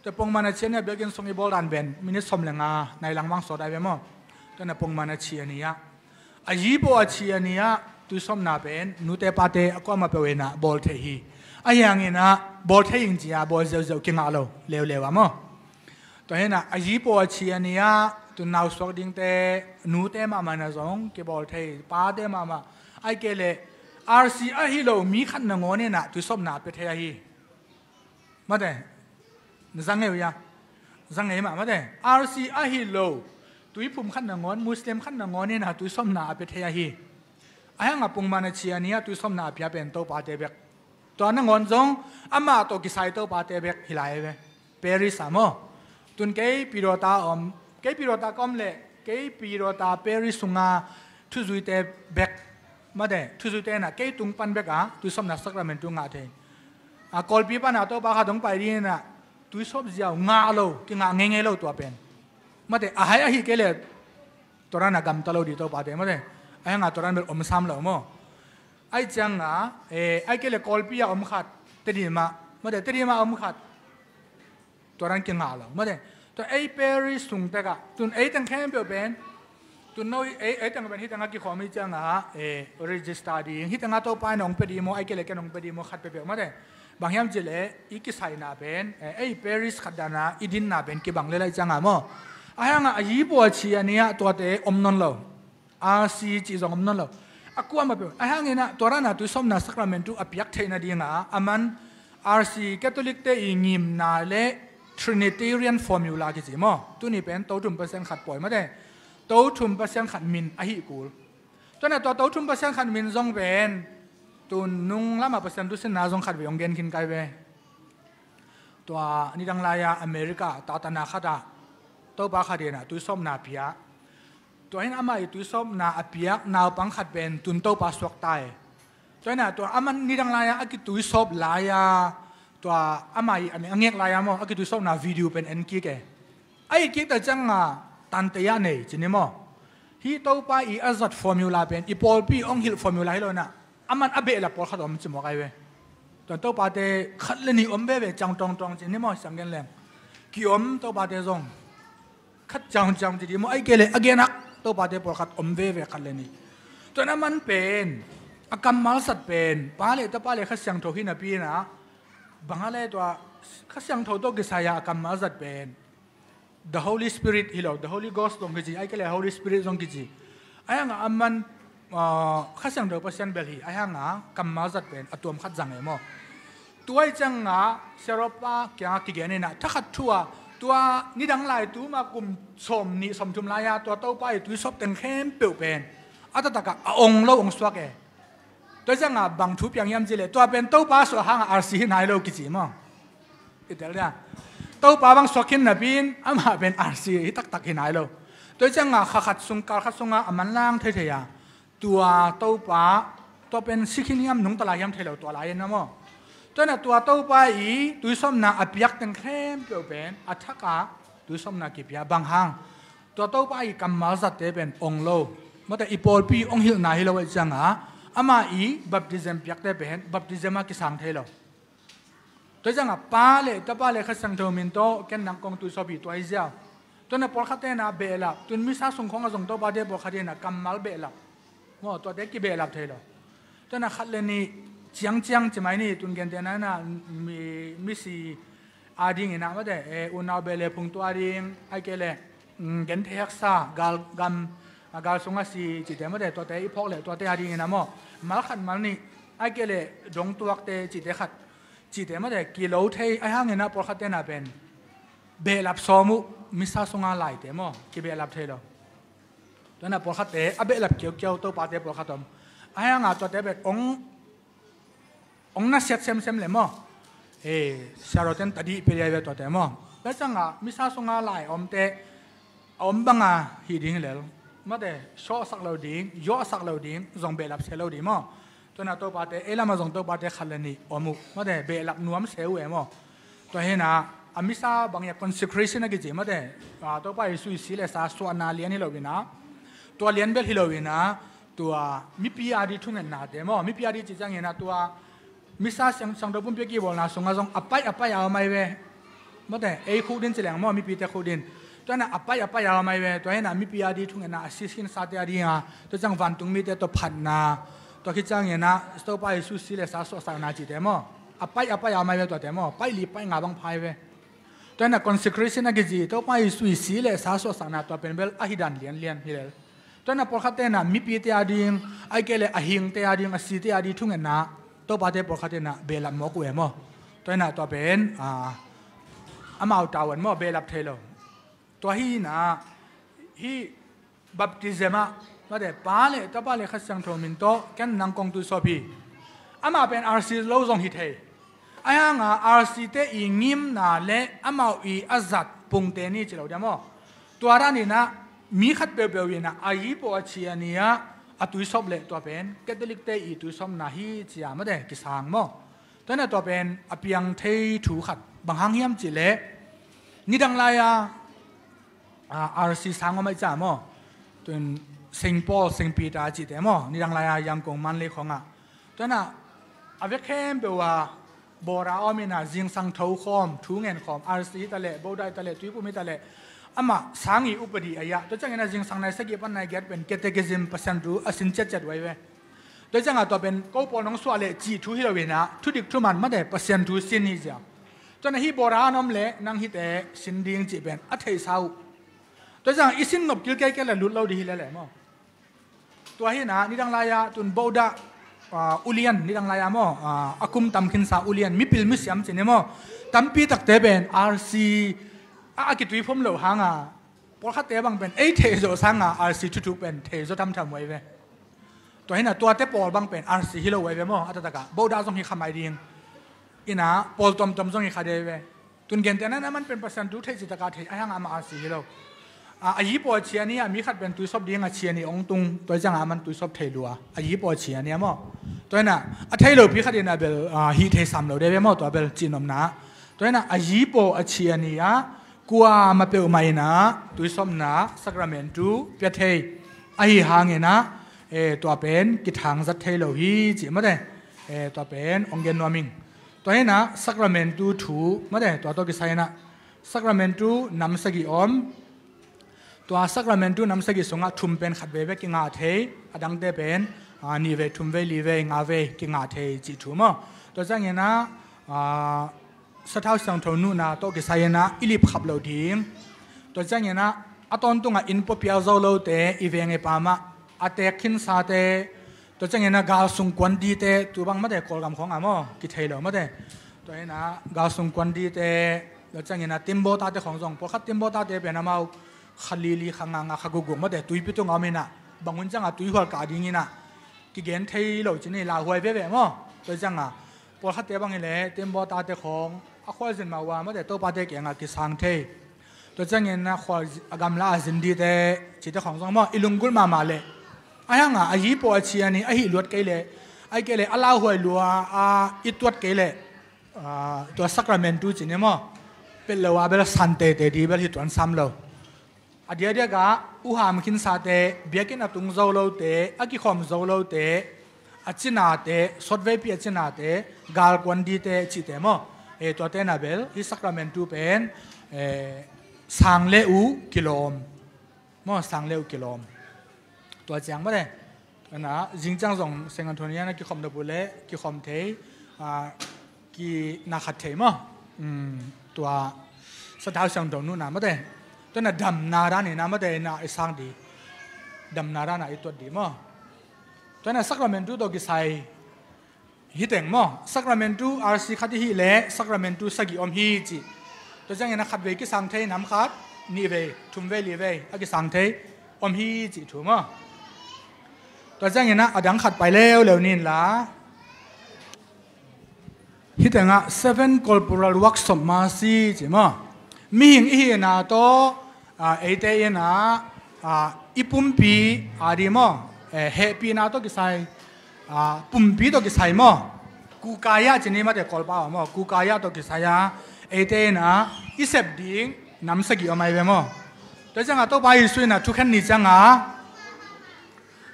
Tua pongman a chia ni ah biakinn sung i bawl dan pen minute sawm le nga nai lang bang sawt ai ve maw. Tua inah pongman a chia ni ah, a yipaw a chia ni ah tuisawpna pen nute pate a kuamah peuh inah bawl thei hi. Ahi hangin ah bawl thei ing ci a bawl ziauziau kingah lo, leuleu ah maw. Tua hinah a yipaw a chia ni ah Tun nausuak dingte, nute mahmah na zong kibawl thei, pate mahmah. Ai kei leh R C ahi lo mi khat nangawn inah tuisawpna a pia thei ahi. Mate, na zang ngei uh ia? Zang ngei mah, mate. R C ahi lo tuiphum khat nangawn, Muslim khat nangawn inah tuisawpna a pia thei ahi. Ahi hangah pungman a chia ni-ah tuisawpna a pia pen topate bek. Tua nangawn zong amah tawh kisai topate bek hi lai ve. Parish ah maw? Tun kei Pidawta om, kei Pidawta ka om leh kei Pidawta Parish sunga thuzuite bek, mate, thuzuite inah kei tung pan bek ah tuisawpna sacrament tu ngah thei. A Kawlpi pan ah Topa khat hong pai ding inah tuisawp ziau ngah lo, kingah ngeingei lo tua pen. Mate, a hai ahi kei leh tua dan a gamta lo ding topate, mate. Ahi hangah tua dan bel om sam lo maw? Ai ciangah, eh, ai kei leh Kawlpi ah om khat, Tedim ah, mate, Tedim ah om khat. Tua dan kingah lo, mate. Tua ei Parish sung tek ah, tun ei teng khempeuh pen, tun no ei, ei teng pen hi tengah kikhawm hi ciangah, eh, register ding, hi tengah Topa in hong pia ding maw, ai kei leh ken hong pia ding maw, khat peuhpeuh, mate. Bang hiam cih leh i kisaina pen, eh, ei Parish khat dan a i dinna pen kibang lel ahih ciangah maw? Ahi hangah a hi pua chia ni-ah tuate om nawn lo. R C cih zong om nawn lo. A kuamah peuh. Ahi hangin ah tua dan a tuisawpna sacrament tu a piak theih nadingah a man R C Catholic te i ngimna le Trinitarian formula kici maw? Tuni pen To thum Pasian khat pawi, mate. To thum Pasian khat min ahi kul. Tua na tua To thum Pasian khat min zong pen tun nung lamah Pasian tu sinna zong khat vei hong gen khin kai ve. Tua nidang lai-a America tatana khatah Topa khat inah tuisawpna a piak. Tua hi-in amah i tuisawpna a piak naupang khat pen tun Topa suakta e. Tua hi-in ah tua amah nidang lai-a a kituisawp lai-a, tua amah i a ngek lai-a maw, a kituisawpna video pen en kik e. A et kik ta ciangah tante ah nei ci ni maw? Hih Topa i a zat formula pen i pawlpi hong hilh formula hi lo inah, aman a behlap pawlkhat om ci mawk ai ve. Tua Topate khat le nih om veve, ciang tawngtawng ci ni maw, siang gen leng. Ki-om Topate zong khat ciang ciang ci dih maw, ai kei leh a genak Topate pawlkhat om veve, khat le nih. Tua na man pen, a kammal zat pen Pa le Tapa le Kha Siangtho hi napi inah, bang a le tua Kha Siangtho tawh kisai-a a kammal zat pen The Holy Spirit hi lo, The Holy Ghost zong kici, ai kei leh Holy Spirit zong kici. Ahi hangah a man, ah, Kha Siangtho Pasian bel hi, ahi hangah kammal zat pen a tuam khat zang e maw? Tua i ciangah Siaropa kiangah kigen inah thakhat thu-ah tua nidang lai tuma kum sawm nih sawm thum lai-a tua Topa i tuisawp teng khempeuh pen a taktakah a ong lo ong suak e. Tua ciangah bang thu piang hiam cih leh tua pen Topa suah hangah R C hi nai lo kici maw? I tel dia. Topa bang suak khin napi-in amah pen R C hi taktak hi nai lo. Tua ciangah kha khat sung, kal khat sungah a manlang theithei a, tua Topa, tua pen si khin hiam, nungta lai hiam thei lo, tua lai-in a maw? Tua na tua Topa i tuisawpna a piak teng khempeuh pen a thakah tuisawpna kipia, bang hang? Tua Topa i kammal zatte pen ong lo, mate, i pawlpi ong hilhna hi lo ahih ciangah amah i baptism piakte pen baptism ah kisang thei lo. Tua ciangah Pa le Tapa le Kha Siangtho min tawh ken nang kong tuisawp hi, tua hi ziau. Tua na pawlkhatte na behlap, tun misa sung khawngah zong Topate pawlkhat inah kammal behlap maw, tuate kibehlap thei lo. Tua na khat le nih ciangciang ci mai ni, tun gentehna inah mi, misi a ding inah, mate, eh, unau beh le phung tua ding, ai kei leh, mm, genthei haksa, gal, gam, a, gal sungah si cihte, mate, tuate i phawk leh tuate a ding inah maw, mal khat mal nih, ai kei leh dong tuakte cihte khat, cihte, mate, kilo thei, ahi hangin ah pawlkhatte na pen behlap sawm uh, misa sunga laite maw, kibehlap thei lo. Tua na pawlkhatte a behlap kiaukiau, Topate pawlkhat om. Ahi hangah tuate pen ong, ong nasiat semsem le maw? Eh, siaroten tadih pia liai ve tuate maw? Tua ciangah misa sunga lai omte a om banga hih ding hi lel, mate, sawhsak lo ding, yuahsak lo ding, zong behlap se lo ding maw? Tua na Topate, ei lamah zong Topate khat le nih om uh, mate, behlap nuam se uh e maw? Tua hi inah a misa bang hiam, consecration a kici, mate, a, Topa Jesu i si le sa suahna lian hi lo inah, tua lian bel hi lo inah, tua mipi a di thungetnate maw, mipi a di ci ciang inah tua misa siang, Siangtho Pumpi a kibawlna sungah zong a paih a paih a om ai ve. Mate, ei khukdin ci leng maw, mipite khukdin. Tua inah a paih a paih a om ai ve. Tua hi inah mipi a di thungetna, a si khin sate a dinga, tua ciang vantung mite tawh phatna, tua khit ciang inah Topa Jesu si le sa suahsakna cihte maw, a paih a paih a om ai ve tuate maw, paih li paih nga bang pha ai ve. Tua hi na consecration a kici, Topa Jesu i si le sa suahsakna tua pen bel a hi dan lianlian hi lel. Tua hi na pawlkhatte na mipite a ding, ahih kei le a hingte a ding, a site a ding thungetna, Topate pawlkhatte na behlap mawk uh e maw. Tua hi na tua pen, ah, amau tavuan maw, behlap thei lo. Tua hi na, hih baptism ah, mate, Pa le Tapa le Kha Siangtho min tawh ken nang kong tuisawp hi. Amah pen R C lo zong hi thei. Ahi hanga R C te i ngimna le amau i a zat pungte ni ci lo dia maw. Tua dan in ah mi khat peuhpeuh in ah a yipaw a chia ni ah a tuisawp le tua pen Catholic te i tuisawpna hi ci a, mate, kisang maw. Tua hi na tua pen a piang thei thu khat bang hang hiam cih leh, nidang lai-a, ah, R C sang om ahih ciang maw. Tua hi na Saint Paul, Saint Peter a cihte maw, nidang lai-a Yangon, Mandalay khawngah. Tua hi na a vek khempeuh ah bawra om in ah zingsang tho khawm, thu ngen khawm, R C hi ta leh, Buddha hi ta leh, tuiphum hi ta leh, amah sang i upadi ahi a. Tua ciangin ah zingsang nai sagih pan nai giat pen catechism Pasian thu a sin ciatciat uh ahi ve. Tua ciangah tua pen ko pawl nong suah leh cih thu hi lo in ah, thudik thuman, mate, Pasian thu sin hi ci a. Tua hi na hih bawra an om leh nang hihte sin ding cih pen a theihsa uh. Tua ciangah i sin nop kilkel kei leh lut lo ding hi lel e maw. Tua hi na nidang lai-a tun Buddha, ah, ulian, nidang lai-a maw, ah, a kum tam khinsa ulian, mipil misiam ci ni maw, tampi takte pen R C a, a kituiphum lo hanga, pawlkhatte bang pen ei theih zawh sanga R C thuthuk pen thei zaw thamtham uh ahi ve. Tua hi na tuate pawl bang pen R C hi lo uh ahi ve maw, a taktak ah Buddha zong hi kha mai ding. Hi na pawl tuamtuam zong hi kha ding ahi ve. Tun gentehna in ah aman pen Pasian thu theih, cih takah theih, ahi hanga amah R C hi lo. A, a yipaw a chia ni ah mi khat pen tuisawp ding a chia ni hong tung, tua ciangah aman tuisawp thei lua, a yipaw a chia ni ah maw. Tua hi na a thei lopi khat in ah bel, ah, hih thei sam lo ding ahi ve maw, tua bel cihnopna. Tua hi na a yipaw a chia ni ah kuamah peuhmah in ah tuisawpna sacrament thu pia thei ahi hangin ah, eh, tua pen kithangzat thei lo hi cih, mate, eh, tua pen hong gen nuam ing. Tua hi na sacrament thu thu, mate, tua tawh kisai in ah sacrament thu nam sagih om. Tua sacrament thu nam sagih sungah thum pen khat vei bek kingah thei, a dangte pen, ah, nih vei, thum vei, li vei, nga vei kingah thei cih thu maw. Tua ciangin ah, ah, sathau siangtho nuhna tawh kisai in ah i lipkhap loh ding. Tua ciangin ah a tawntungah inn pua pial zo lote, i veng i pam ah a teek khinsate, tua ciangin ah galsung kuan dite, tu bang, mate, Kawlgam khawngah maw, kithei lo, mate. Tua hi na galsung kuan dite, tua ciangin ah timbaw tate khawng zong, pawlkhat timbaw tate pen amau kha li li, kha nga nga, kha guk guk, mate, tuipi tungah om in ah, bang hun ciangah tuihual kah ding in ah kigen thei lo ci ni, lauhuai veve maw. Tua ciangah pawlkhatte bang hi leh timbaw tate khawng a khualzin mah uh a, mate, Topate kiangah kisang thei. Tua ciangin ah khual a gamla a zin dite, cihte khawng zong maw, i lunggulh mahmah leh, ahi hanga a yipaw a chia ni ahi luat kei leh, ahih kei leh a lauhuai lua a i tuat kei leh, ah, tua sacrament thu ci ni maw, pet lo a bel san teitei ding bel hi tuan sam lo. A diakdiakah uham khinsate, biakinn a tung zo lote, a kikhawm zo lote, a cinate, sawtveipi a cinate, galkuan dite cihte maw, eh, tuate na bel hih sacrament thu pen, eh, sang le uh kilawm maw, sang le uh kilawm. Tua ciang, mate, ana zingciang zong Saint Anthony ah na kikhawm nop uh leh kikhawm thei, ah, kina khat thei maw. Um, tua sathau siangtho nuhna, mate, tua hi na damna dan in ah, mate, na i sang ding, damna dan a i tuat ding maw. Tua hi na sacrament thu tawh kisai hi teng maw, sacrament thu R C khat i hih leh sacrament thu sagih om hi ci. Tua ciangin ah khat vei kisang thei, nam khat, nih vei, thum vei, li vei a kisang thei om hi cih thu maw. Tua ciangin ah a dang khat pai leuleu ni in la. Hih tengah seven corporal works of mercy ci maw. Mihing i hihna tawh, ah, eite in ah, ah, i pumpi a ding maw, eh, hehpihna tawh kisai, ah, pumpi tawh kisai maw, kuhkaiah ci ni, mate, Kawlpau ah maw, kuhkaiah tawh kisai a eite in ah i sep ding nam sagih om ahi ve maw. Tua ciangah Topa Jesu in ah thukhen ni ciangah,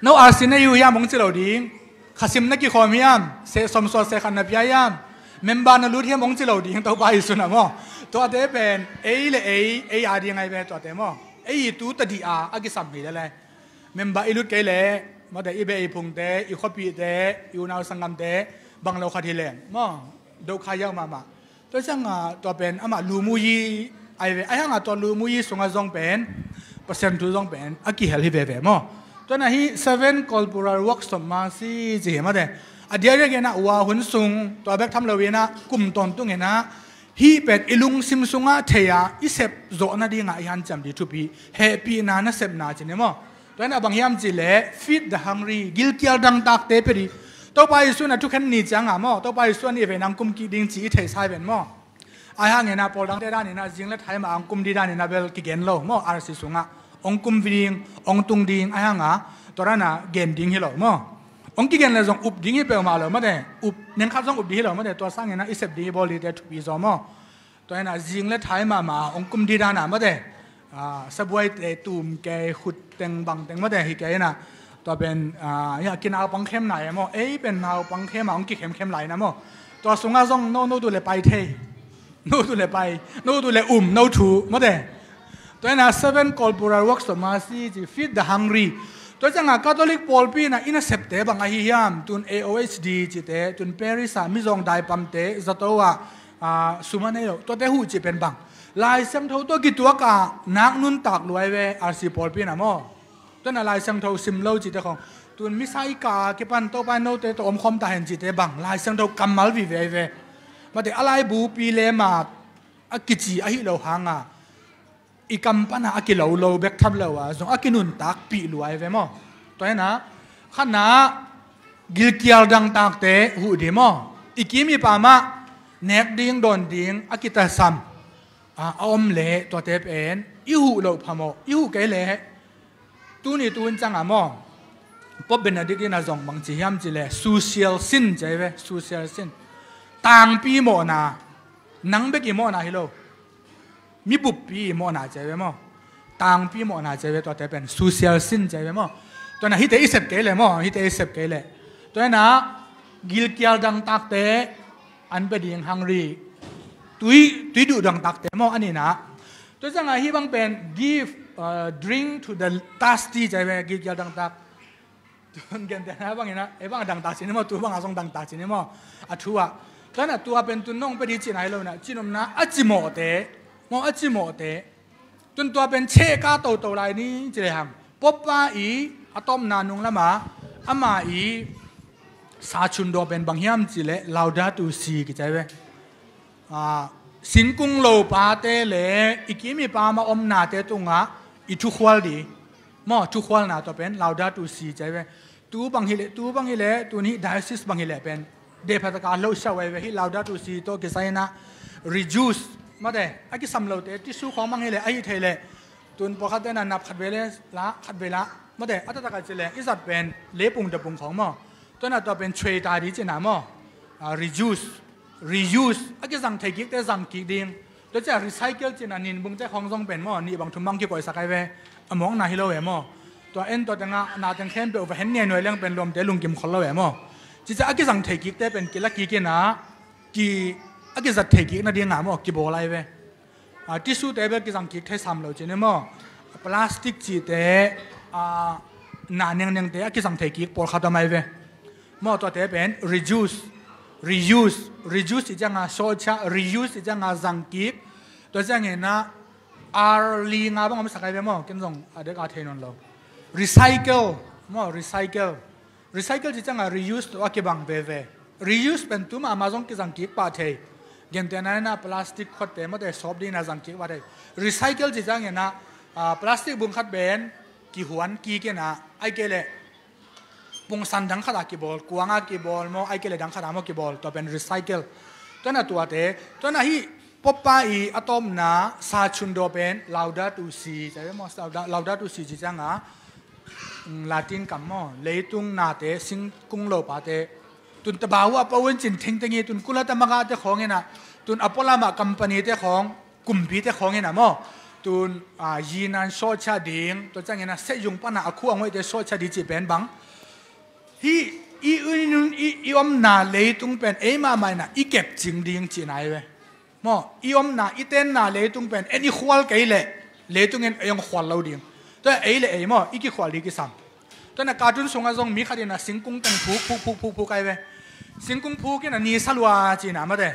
no R C na hi uh hiam hong ci lo ding. Khasim na kikhawm hiam, seh sawmsua seh khat na pia hiam, member na lut hiam hong ci lo ding Topa Jesu in ah maw. Tuate pen ei le ei, ei a ding ahi ve tuate maw. Ei i tu tadih a a kisam hi lel e. Member i lut kei leh, mate, i beh i phungte, i khuapihte, i unau sanggamte bang lo khat hi leng maw, dokhai hiau mahmah. Tua ciangah tua pen amah lumuyi ai ve, ai hangah tua lumuyi sungah zong pen Pasian thu zong pen a kihel hi veve maw. Tua na hi seven corporal works of mercy ci hi mate. A diakdiak inah ua hun sung tua bek tham lo inah kum tawntung inah hih pen i lungsim sungah thei-a i sep zawh nadingah i hanciam ding thupi, hehpihna nasepna ci ni maw. Tua inah bang hiam cihleh feed the hungry, gilkial dangtakte pia ding. Topa Jesuh na thukhen ni ciangah maw, Topa Jesuh a nih vei nang kum kik ding ci i theihsa ven maw. Ai hang inah pawl dangte dan inah zing le thai mah ang kum ding dan inah bel kigen lo maw, R C sungah ong kum ding, ong tung ding, ai hangah tua dan a gen ding hi lo maw. Ong kigen le zong up ding hi peuhmah lo mate, up nengkhat zong up ding hi lo mate, tua sang inah i sep ding i bawl dingte thupi zaw maw. Tua inah zing le thai mahmah ong kum ding dan a mate, sabuaite tum kei, khut teng bang teng mate hi kei inah. Tua pen kinau pang khem nai maw, ei pen nau pang khem a ong kikhemkhem lai na maw. Tua sungah zong no no tu le pai thei, no tu le pai, no tu le um, no thu mate. Tua inah seven corporal works of mercy ci, feed the hungry. Tua ciangah Catholic pawlpi inah i nasepte bang ahi hiam, tun A O H D cite, tun Paris ah mizawng daipamte zato ah sum a nei lo tuate huh cih pen bang, Lai Siangtho tawh kituak a nak nuntak luai ve, R C pawlpi inah maw. Tua inah Lai Siangtho sim lo cite khong, tun misa i kah a kipan Topa in note tawh omkhawm ta hen cite bang, Lai Siangtho kammal vive ai ve. Mate, a laibupi le ma a kici ahi lo hanga i kam pana a kilo lo bek tham lo a zong a kinuntakpih luai ve maw. Tua inah khatna gilkial dangtakte huh ding maw. I kim i pamah nek ding dawn ding a kitasam a om leh tuate pen i huh loh phamawh, i huh kei leh tuni tun ciangah maw, Pope Benedict inah zong bang ci hiam cihleh social sin ci ai ve, social sin. Tangpi mawhna, nang bek i mawhna hi lo, mi buppi i mawhna ci ai ve maw. Tangpi mawhna ci ai ve, tuate pen social sin ci ai ve maw. Tua inah hihte i sep kei leh maw, hihte i sep kei leh. Tua inah gilkial dangtakte an pia ding hungry, tui, tui duh dangtakte maw, a nihna. Tua ciangah hih bang pen give drink to the thirsty ci ai ve, gilkial dangtak. Tun gentehna bang inah ei bang a dangtak ci ni maw, tu bang a zong dangtak ci ni maw, a thu ah. Tua inah tua pen tun nong pia ding cihna hi lo inah, cinopna a cimawhte maw, a cimawhte. Tun tua pen chehka toto lai ni ci lehang, Pope pa i a tawpna nung lama ama i sachundaw pen bang hiam cihleh Laudato Si kici ai ve. Singkung lopate le i kim i pamah omnate tungah i thukhual ding maw, thukhualna tua pen Laudato Si ci ai ve. Tu bang hileh, tu bang hileh, tun hih diocese bang hileh pen dehphataka lo siau ai ve, hih Laudato Si tawh kisai inah reduce mate, a kisam lote tissue khawng bang hileh, ahi thei leh tun pawlkhatte na nap khat vei le la, khat vei la mate, a taktak a ci leh i zat pen leipung dapung khawng maw. Tua inah tua pen chuei ta ding cihna maw. Reduce, reuse, a kizang thei kikte zang kik ding. Tua ciah recycle cihna, ninbungte khawng zong pen maw, nih bang thum bang kikoihsak ai ve. A mawkna hi lo ve maw. Tua en tua tengah na teng khempeuh va hen niainuai leng pen lawmte lungkim khol lo ve maw. Cica a kizang thei kikte pen kila kik inah, ki, a kizat thei kik nadingah maw kibawl ai ve. Tissue te bel kizang kik thei sam lo ci ni maw. Plastic cihte, na nengnengte a kizang thei kik pawlkhat om ai ve. Maw, tuate pen reduce, reuse, reduce i cianga sawtcha, reuse i cianga zangkik. Tua cianginah R li nga bang omsak ai ve maw, ken zong a dek a thei nawn lo. Recycle, maw, recycle. Recycle ci cianga reuse tawh a kibang veve. Reuse pen tu mahmah zong kizangkik pah thei. Gentehna inah plastic khuatte mawte sawp dingin a zangkik pah thei. Recycle ci cianginah plastic bung khat pen kihuan kik inah, ai kei leh pungsan dang khatah kibawl, kuangah kibawl maw, ai kei leh dang khatah maw kibawl, tua pen recycle. Tuana tuate, tuana hih Pope pa i a tawpna sa chundaw pen Laudato Si ci ai ve maw, Laudato Si ci cianga Latin kam maw, leitung nate, singkung lopate, tun tabau a pau in cin thengteng hi, tun kula tamagate khawng inah, tun a pualamah company te khawng, kumpite khawng inah maw, tun yinan sawtcha ding, tua cianginah sehzung pana a khu a ngoihte sawtcha ding cih pen bang. Hih i, i, i, i omna leitung pen ei mahmah inah i kepcing ding cihna hi ve. Maw, i omna, i tenna leitung pen en i khual kei leh leitung in ei hong khual lo ding. Tua ei le ei maw, i kikhual ding kisam. Tuana cartoon sungah zong mi khat inah singkung teng phuk phuk phuk phuk phuk ai ve. Singkung phuk inah ni sa lua cihna mawte.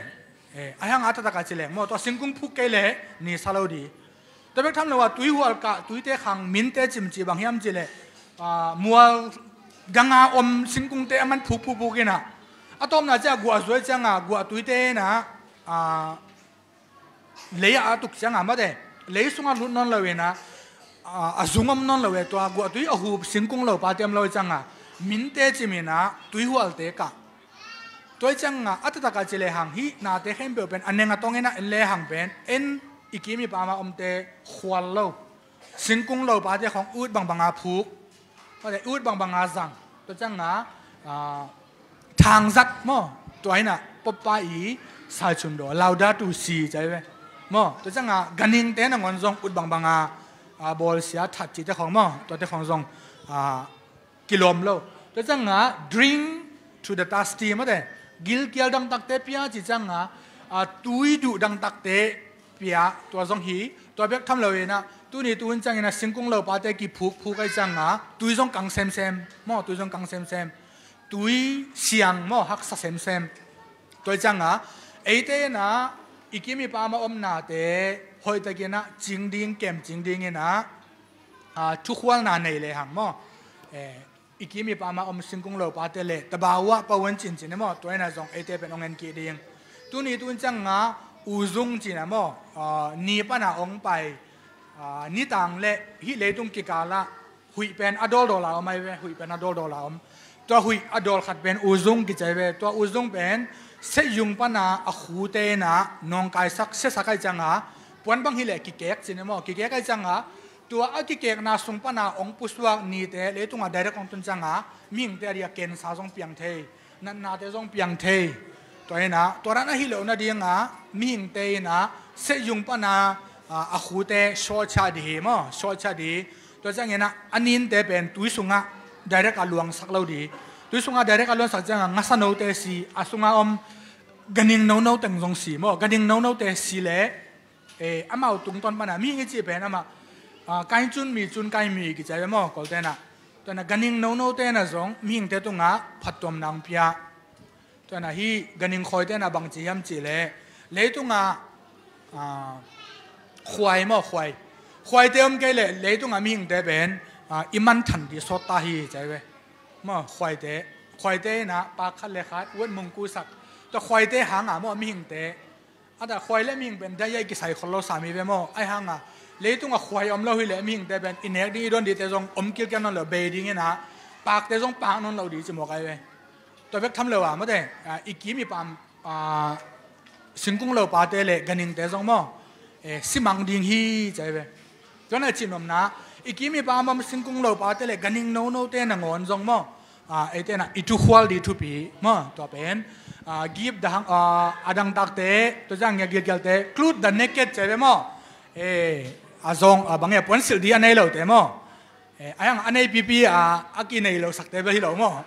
Eh, a hang a taktak a ci leng maw, tua singkung phuk kei leh ni sa lo di. Tua bek tham lo a tuihual kah, tuite khang, minte cim ci bang hiam ci leh, ah, mual danga om singkungte a man phuk phuk phuk inah, a tawpna ciah guah zuai cianga guah tuite inah, ah, lei ah a tuk cianga mate, lei sungah lut nawn lo inah, ah, a zung om nawn lo e, tua guahtui a hup singkung lopate om lo cianga minte cim inah tuihualte kah. Tua cianga a taktak a ci lehang hih nate khempeuh pen a neng a tong inah en lehang pen en i kim i pama omte khual lo. Singkung lopate khong ut bangbanga phuk, ut bangbanga zang. Tua cianga, ah, thangzat maw, tua inah poppa i saicun daw, Laudato Si ci ve maw. Tua cianga ganhingte nangawn zong ut bangbanga, ah, bawlsia that cite khong maw, tuate khong zong, ah, kilawm lo. Tua cianga drink to the thirsty mate, gilkial dangtakte pia ci cianga, ah, tui duh dangtakte pia, tua zong hi. Tua bek tham lo inah tuni tuhun ciangin a singkung lopate kiphuk phuk ai cianga tui zong kang semsem maw, tui zong kang semsem, tui siang maw, haksa semsem. Tua cianga eite inah i kim i pama omnate hoihtakinah cing ding, kem cing ding inah, ah, thukhualna nei lehang maw, eh, i kim i pama om singkung lopate le tabawa pawan cincin e maw, tua inah zong eite pen ong en kih ding. Tuni tuhun cianga uzung cina maw, ah, ni pana ong pai, ah, nitang le hih leitung kikalah huih pen a dawldawl a om ai ve, huih pen a dawldawl a om. Tua huih a dawl khat pen uzung kici ai ve. Tua uzung pen sehzung pana a khute inah nawngkaisak, siasak ai cianga puan bang hileh kikek cin e maw, kikek ai cianga tua a kikekna sung pana ong pusuak nite leitungah direct ong tun cianga mihingte a dia kensa zong piang thei, natnate zong piang thei. Tua inah tua dan ahi lo nadinga mihingte inah sehzung pana, ah, a khute sawhchia di hi maw, sawhchia di. Tua cianginah a ninte pen tui sungah direct a luangsak lo di. Tui sungah direct a luangsak cianga ngasa note si, a sunga om ganhing nono teng zong si maw, ganhing nonote si le, eh, amau tungtawn pana mihing i cih pen amah, ah, kain cun mi cun kain mi kici ai ve maw, Kawlte inah. Tua inah ganhing nonote inah zong mihingte tungah phattuamna ong pia. Tua inah hih ganhing khawite inah bang ci hiam cih leh leitungah, ah, khuai maw, khuai, khuaite om kei leh leitungah mihingte pen, ah, i manthan dih sawt ta hi ci ai ve maw. Khuaite, khuaite inah pak khat le khat uat mungkusak. Tua khuaite hanga maw mihingte, a ta khuai le mihing pen dai ai kisai khol lo sam hi ve maw. Ai hanga leitungah khuai om lo hileh mihingte pen i nek ding i don dingte zong om kilkial nawn lo, bei ding inah pakte zong pak nawn lo di ci mawk ai ve. Tua bek tham lo a mate, ah, i kim i pam, ah, singkung lopate le ganhingte zong maw, eh, simang ding hi ci ai ve. Tua inah cihnopna i kim i pama om singkung lopate le ganhing nonote nangawn zong maw, ah, eite inah i thukhual di thupi maw. Tua pen, ah, gip dang, ah, a dangtakte, tua ciang ngia gilkialte, clothe the naked ci ai ve maw. Eh, a zong, ah, bang e, puansilh di a nei lote maw. Eh, a hang a nei pipi a, a kinei losakte bel hi lo maw.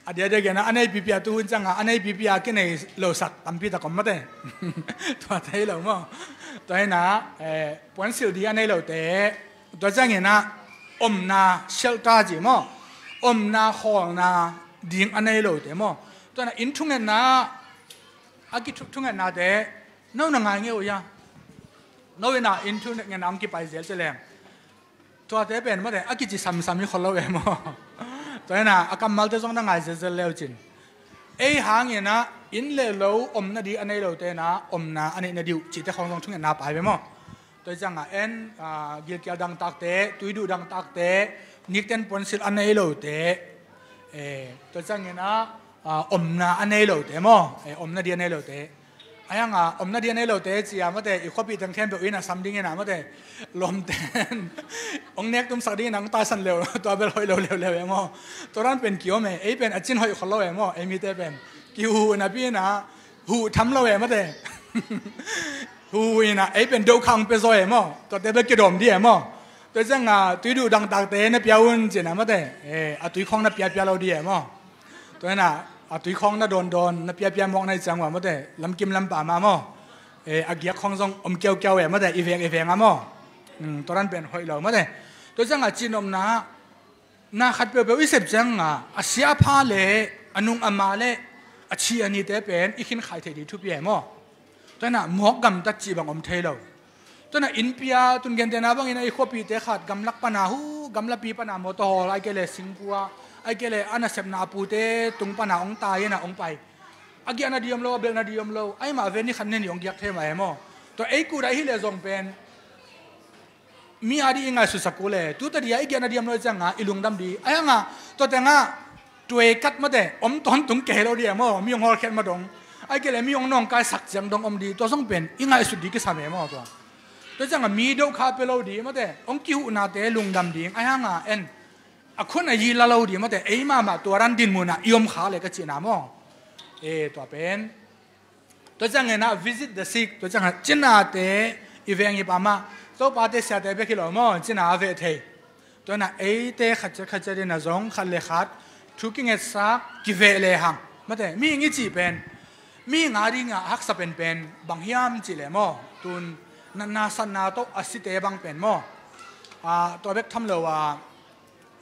A diakdiak inah a nei pipi a tuhun cianga a nei pipi a kinei losak tampi tak om mate. Tuate hi lo maw. Tua inah, eh, puansilh di a nei lote, tua cianginah omna shelter ci maw, omna khawlna ding a nei lote maw. Tua inah inn thungetna, a kithungetnate no na ngai ngei uh hia? No inah inn thungetna ong kipai zel ci leng tuate pen mate a kici samsam hi khol lo e maw. Tua inah a kammalte zong na ngai zelzel leu cin. Ei hanginah inn le lo omna di a nei lote inah omna a neihna dih uh cite khong zong thungetna pai ve maw. Tua cianga en, ah, gilkial dangtakte, tuiduh dangtakte, nikten puansilh a nei lote, eh, tua cianginah, ah, omna a nei lote maw, eh, omna di a nei lote. A hanga omna di a nei lote cia mate, i khuapih teng khempeuh inn a sam ding inah mate, lawmten ong nek tumsak ding inah ong taisan leu, tua bel hoih lo leuleu e maw. Tua dan pen kiom e, ei pen a cin hoih khol lo e maw, ei mite pen kihu napi inah huh tham lo e mate. Huh inah ei pen dokhang pia zaw e maw, tuate bel kidawm di e maw. Tua cianga tuiduh dangtakte na pia un cinah mate, eh, a tuikhawng na piapia lo di e maw. Tua inah a tuikhawng na dawndawn na piapia mawk na hi ciang ua mate, lamkim lampa ma maw, eh, a giak khawng zong om kiaukiau e mate, i veng i veng a maw. Hmm, tua dan pen hoih lo mate. Tua cianga cihnopna, na khat peuhpeuh i sep cianga a sia a pha le a nung a ma le A ci a nite pen i khin khai thei ding thupi e maw? Tua hi a mawk gamtat cih bang om thei lo. Tua hi a innpi a tun gentehna bangin a i khuapite khat gamlak pana hu gamlapi pana mawtaw hawl ai kei le singpua ai kei le a nasepna a pute tung pana hong tai in a hong pai. A giahna ding om lo, a belhna ding om lo, ai mah ven ni khat nen i hong giak thei mah e maw? Tua ei kut a i hih le zong pen mi a ding i ngaihsutsak uh le tuta dia i giahna diam lo i cianga i lungdam ding ai hanga tua tengah tuai kat mate om tawntung kei lo ding a maw? Mi hong hawlkhiat ma dong ai kei le mi hong nawngkaisak ciang dong om ding tua zong pen i ngaihsut ding kisam e maw tua? Tua cianga mi dohkha pia lo ding mate hong kihuhnate lungdam ding ai hanga en a khun a yi la lo ding mate ei mahmah tua ran dinmunah i om kha le ka cihna maw? E tua pen Tua ciangin ah visit the sick, tua ciangin cinate i veng i pamah Topate siate bek hi lo maw, cina a veh thei. Tua hi a eite khat ciat khat ciat in a zong khat le khat thu kingetsak kiveh lehang mate mihing i cih pen mihing a dingah haksa penpen bang hiam cih leh maw? Tun natna satna tawh a site bang pen maw? Ah, tua bek tham lo a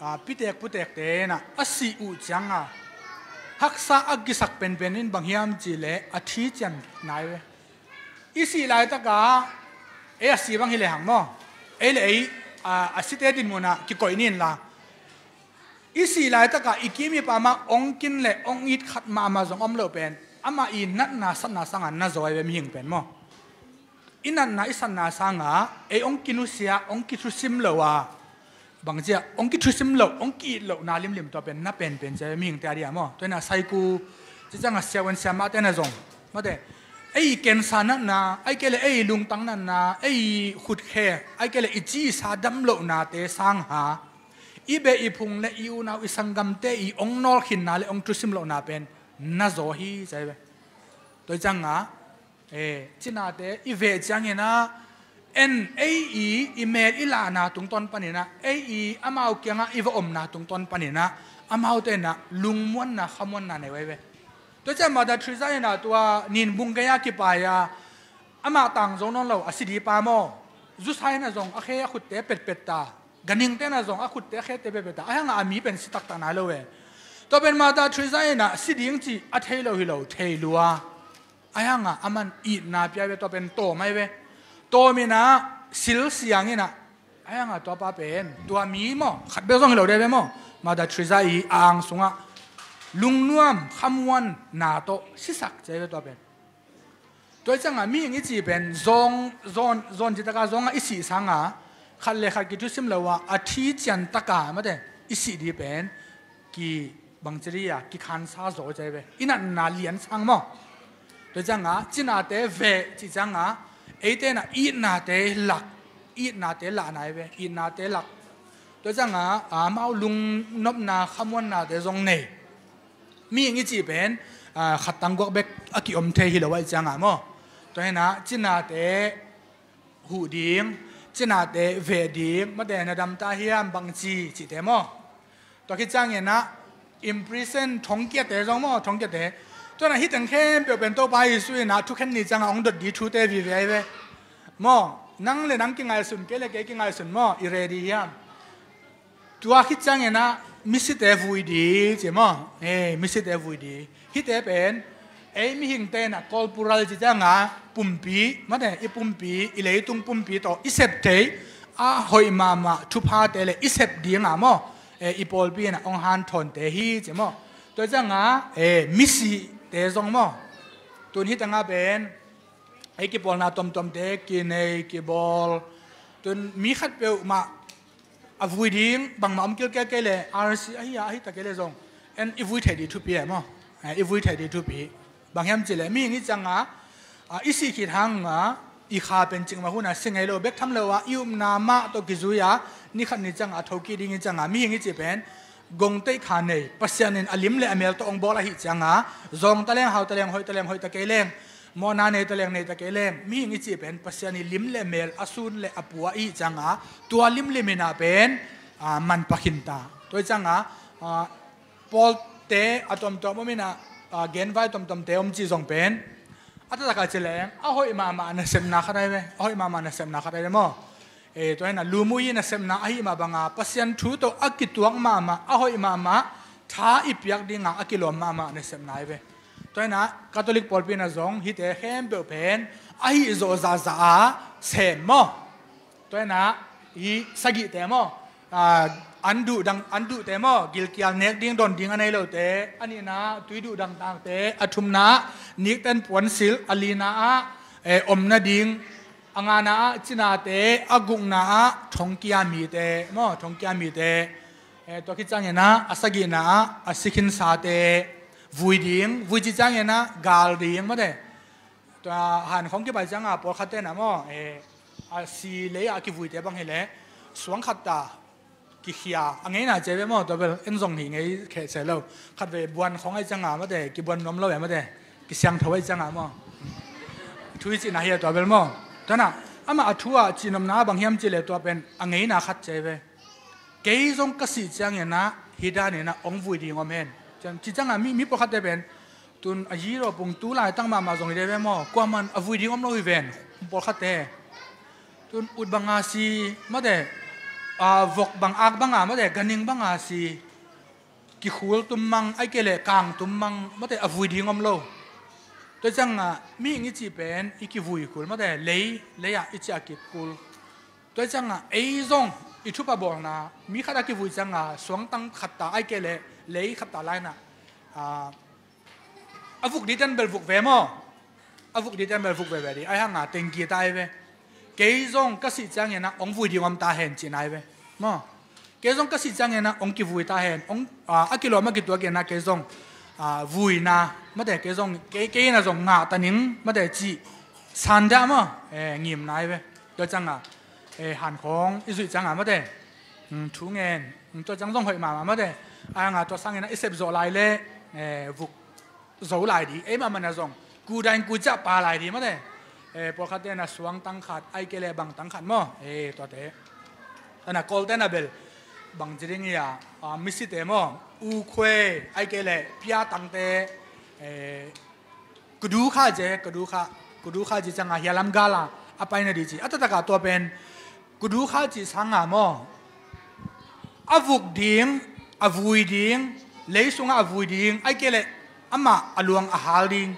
a, pitek putekte in a sih uh cianga haksa a kisak penpen in bang hiam cih leh a thi cian nai ve. I sih laitaka ei a si bang hi lehang maw? Ei le ei a, a site dinmunah kikoih ni inla i sih laitaka i kim i pamah ong kin le ong it khat mahmah zong om lo pen amah i natna satna sanga na zawi ve mihing pen maw? I natna i satna sanga ei ong kinusia ong kithusim lo a bangcia ong kithusim lo ong ki-it lohna limlim tua pen na penpen cia mihingte a dia maw? Tua hi a saiku ci cianga siavuan siamahte na zong mate ei i kensa natna ai kei le ei i lungtang natna ei i khutkhe ai kei le i ci i sa dam lohnate sangha i beh i phung le i unau i sanggamte i ong nawlkhinna le ong thusim lohna pen na zaw hi cia ve. Tua hi cianga e, cinate i veh ciangin ah en ei i, i mel i lahna tungtawn panin ah ei i amau kiangah i va omna tungtawn panin ah amaute in ah lungmuanna khamuanna nei uh ai ve. Tua ciah Mother Teresa in ah tua nin bung gei-a kipai a amah tang zo nawn lo a si ding pa maw? Zusa in ah zong a khe a khutte petpet ta, ganhingte in ah zong a khutte a khete petpet ta, a hangah a mi pen si taktak nai lo e. Tua pen Mother Teresa in ah si ding cih a thei lo hi lo thei lua. Ai hanga aman itna pia ve tua pen tawm ai ve. Tawm inah sil siang inah ai hanga tua pa pen tua mi maw khat bel zong hi lo dei ve maw? Mother Teresa i a ang sungah lungnuam khamuan na tawh sisak cia ve tua pen. Tua i cianga mihing i ci pen zong zon zon citaka zongah i sih sanga khat le khat kithusim lo a a thi cian taka mate i sih di pen ki bangci di a kikhansa zaw cia ve. I natna lian sang maw? Tua cianga cinate veh ci cianga eite na itnate lak, itnate lah nai ve, itnate lak. Tua cianga amau lungnopna khamuannate zong nei. Mihing i cih pen khat tangguak bek a kiom thei hi lo a i cianga maw? Tua hina cinate huh ding, cinate veh ding, mate na damta hiam bangci cihte maw? Tua khit ciangin ah imprison thongkiate zong maw, thongkiate. Tuanah hiteng khempeuh pen Topa Jesu inah thukhen ni ciangah hong dot di thute vive ai ve. Maw, nang le nang kingaihsun kei le kei kingaihsun maw, i ready hiam? Tua khit ciangin ah misite vui di ci maw? Misite vui di. Hihte pen ei mihingte inah corporal ci cianga pumpi mate i pumpi i leitung pumpi tawh i sep thei a hoih mahmah thuphate le i sep dinga maw? I pawlpi inah hong hanthawnte hi ci maw? Tua cianga misite zong maw? Tun hitanga pen ei kipawlna tomtomte kinei kibawl. Tun mi khat peuhmah a vui ding bangmah om kilkel kei le R C ahi a ahi ta kei le zong en i vui thei ding thupi e maw? I vui thei ding thupi. Bang hiam cih leh mihing i cianga i sih khit hanga i kha pen cikmah huna si ngei lo bek tham lo a i upna mah tawh kizui a ni khat ni cianga a thokik ding i cianga mihing i cih pen gongteih kha nei Pasian in a lim le a mel tawh hong bawl ahi cianga zawng ta leng hau ta leng hoih ta leng hoih ta kei leng mawhna nei ta leng nei ta kei leng mihing i cih pen Pasian i lim le mel a sun le a pua ahi cianga tua limlim inah pen manpha khinta. Tua i cianga pawlte a tomtom om inah genvai tomtomte om cih zong pen a taktak a ci leng a hoih mahmah nasepna khat ai ve, a hoih mahmah nasepna khat ai ve maw? Tua hinah lumuhi nasepna ahi mah banga Pasian thu tawh a kituak mahmah a hoih mahmah tha i piak dinga a kilawm mahmah nasepna ai ve. Tua inah Catholic pawlpi inah zong hihte khempeuh pen a hih zawh zahzah a sem maw. Tua inah hih sagihte maw, aa, an duh dang, an duhte maw, gilkial nek ding don ding a nei lote, a nihna tui duh dangtakte, a thumna nikten puansilh, a lina ah, eh, om nading, a ngana ah cinate, a gukna ah thongkia mite maw, thongkia mite, eh, tua khit ciangin ah a sagihna ah a sikhinsate, vui ding, vui ci ciangin ah gal ding mate. Tua hankhawng kipai ciangah pawlkhatte na maw, eh, a si lei-ah a kivuite bang hileh suang khat ta kikhia a ngeina cia ve maw, tua bel en zong hi ngei kheh cia lo. Khatvei buan khawng ahi ciangah mate, kibuan nuam lo e mate, kisiangtho ahi ciangah maw. Thu i cihna hi a tua bel maw. Tua na, amah a thu ah cihnopna bang hiam cihleh tua pen a ngeina khat cia ve. Kei zong ka sih ciangin ah hih danin ah hong vui ding om hen. Ci ciangah mi, mi pawlkhatte pen tun a zero pung tu laitak mahmah zong hi de ve maw. Kuaman a vui ding om lo hi ven. Pawlkhatte tun ut banga si mate, a, vok bang ak banga mate, ganing banga si, kikhul tum mang, ai kei leh kang tum mang mate, a vui ding om lo. Tua ciangah mihing i cih pen i kivui khul mate, lei, lei-ah i ciah kik khul. Tua ciangah ei zong i thupha bawlna, mi khat a kivui ciangah suangtang khat ta, ai kei leh lei khat ta lainah, a, a vuk diten bel vuk ve maw. A vuk diten bel vuk veve dih, ai hanga tengki ta ai ve. Kei zong ka sih ciangin ah hong vui ding om ta hen cihna ai ve maw. Kei zong ka sih ciangin ah hong kivui ta hen, hong, a, a kilawm a kituakin ah kei zong, a, vuina mate, kei zong, kei, kei inah zong ngah ta ning mate cih sandah maw, eh, ngimna ai ve. Tua ciangah, eh, hankhawng i zuih ciangah mate, mm, thu ngen, mm, tua ciang zong hoih mahmah mate. Ai hanga tua sangin ah i sep zawh lai leh, eh, vuk zo lai dih, ei mahmah na zong kudain kuciah pa lai dih mate. Eh, pawlkhatte na suangtang khat, ai kei leh bangtang khat maw, eh, tuate. Ana Kawlte na bel bang ci ding hi a, a, misite maw, ukhuei, ai kei leh piatangte, eh, kudukha cia, kudukha, kudukha ci ciangah hialam gala a paina dih ci. A taktakah tua pen kudukha cih sanga maw, a vuk ding, a vui ding, lei sungah a vui ding, ai kei leh amah a luang a hal ding,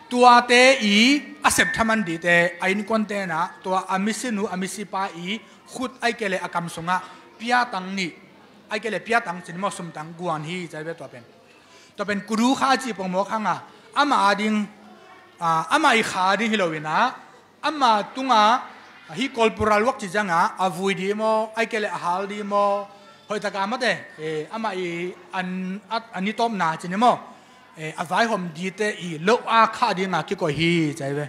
tuate i a sep thaman dihte, a innkuante na, tua a misinu, a misipa i khut ai kei leh a kam sungah piatang nih, ai kei leh piatang cin maw, sumtang guan hi cia ve tua pen. Tua pen kudukha cih pongmawk hanga amah a ding, a, amah i kha ding hi lo inah, ama tunga hih kawlpura luak ci cianga a vui dih maw, ai kei leh a hal dih maw, hoihtaka mate, eh, amah i an, a, a nitawpna ci ni maw, eh, a vaihawm dihte i lo a khah dinga kikoih hi cia ve.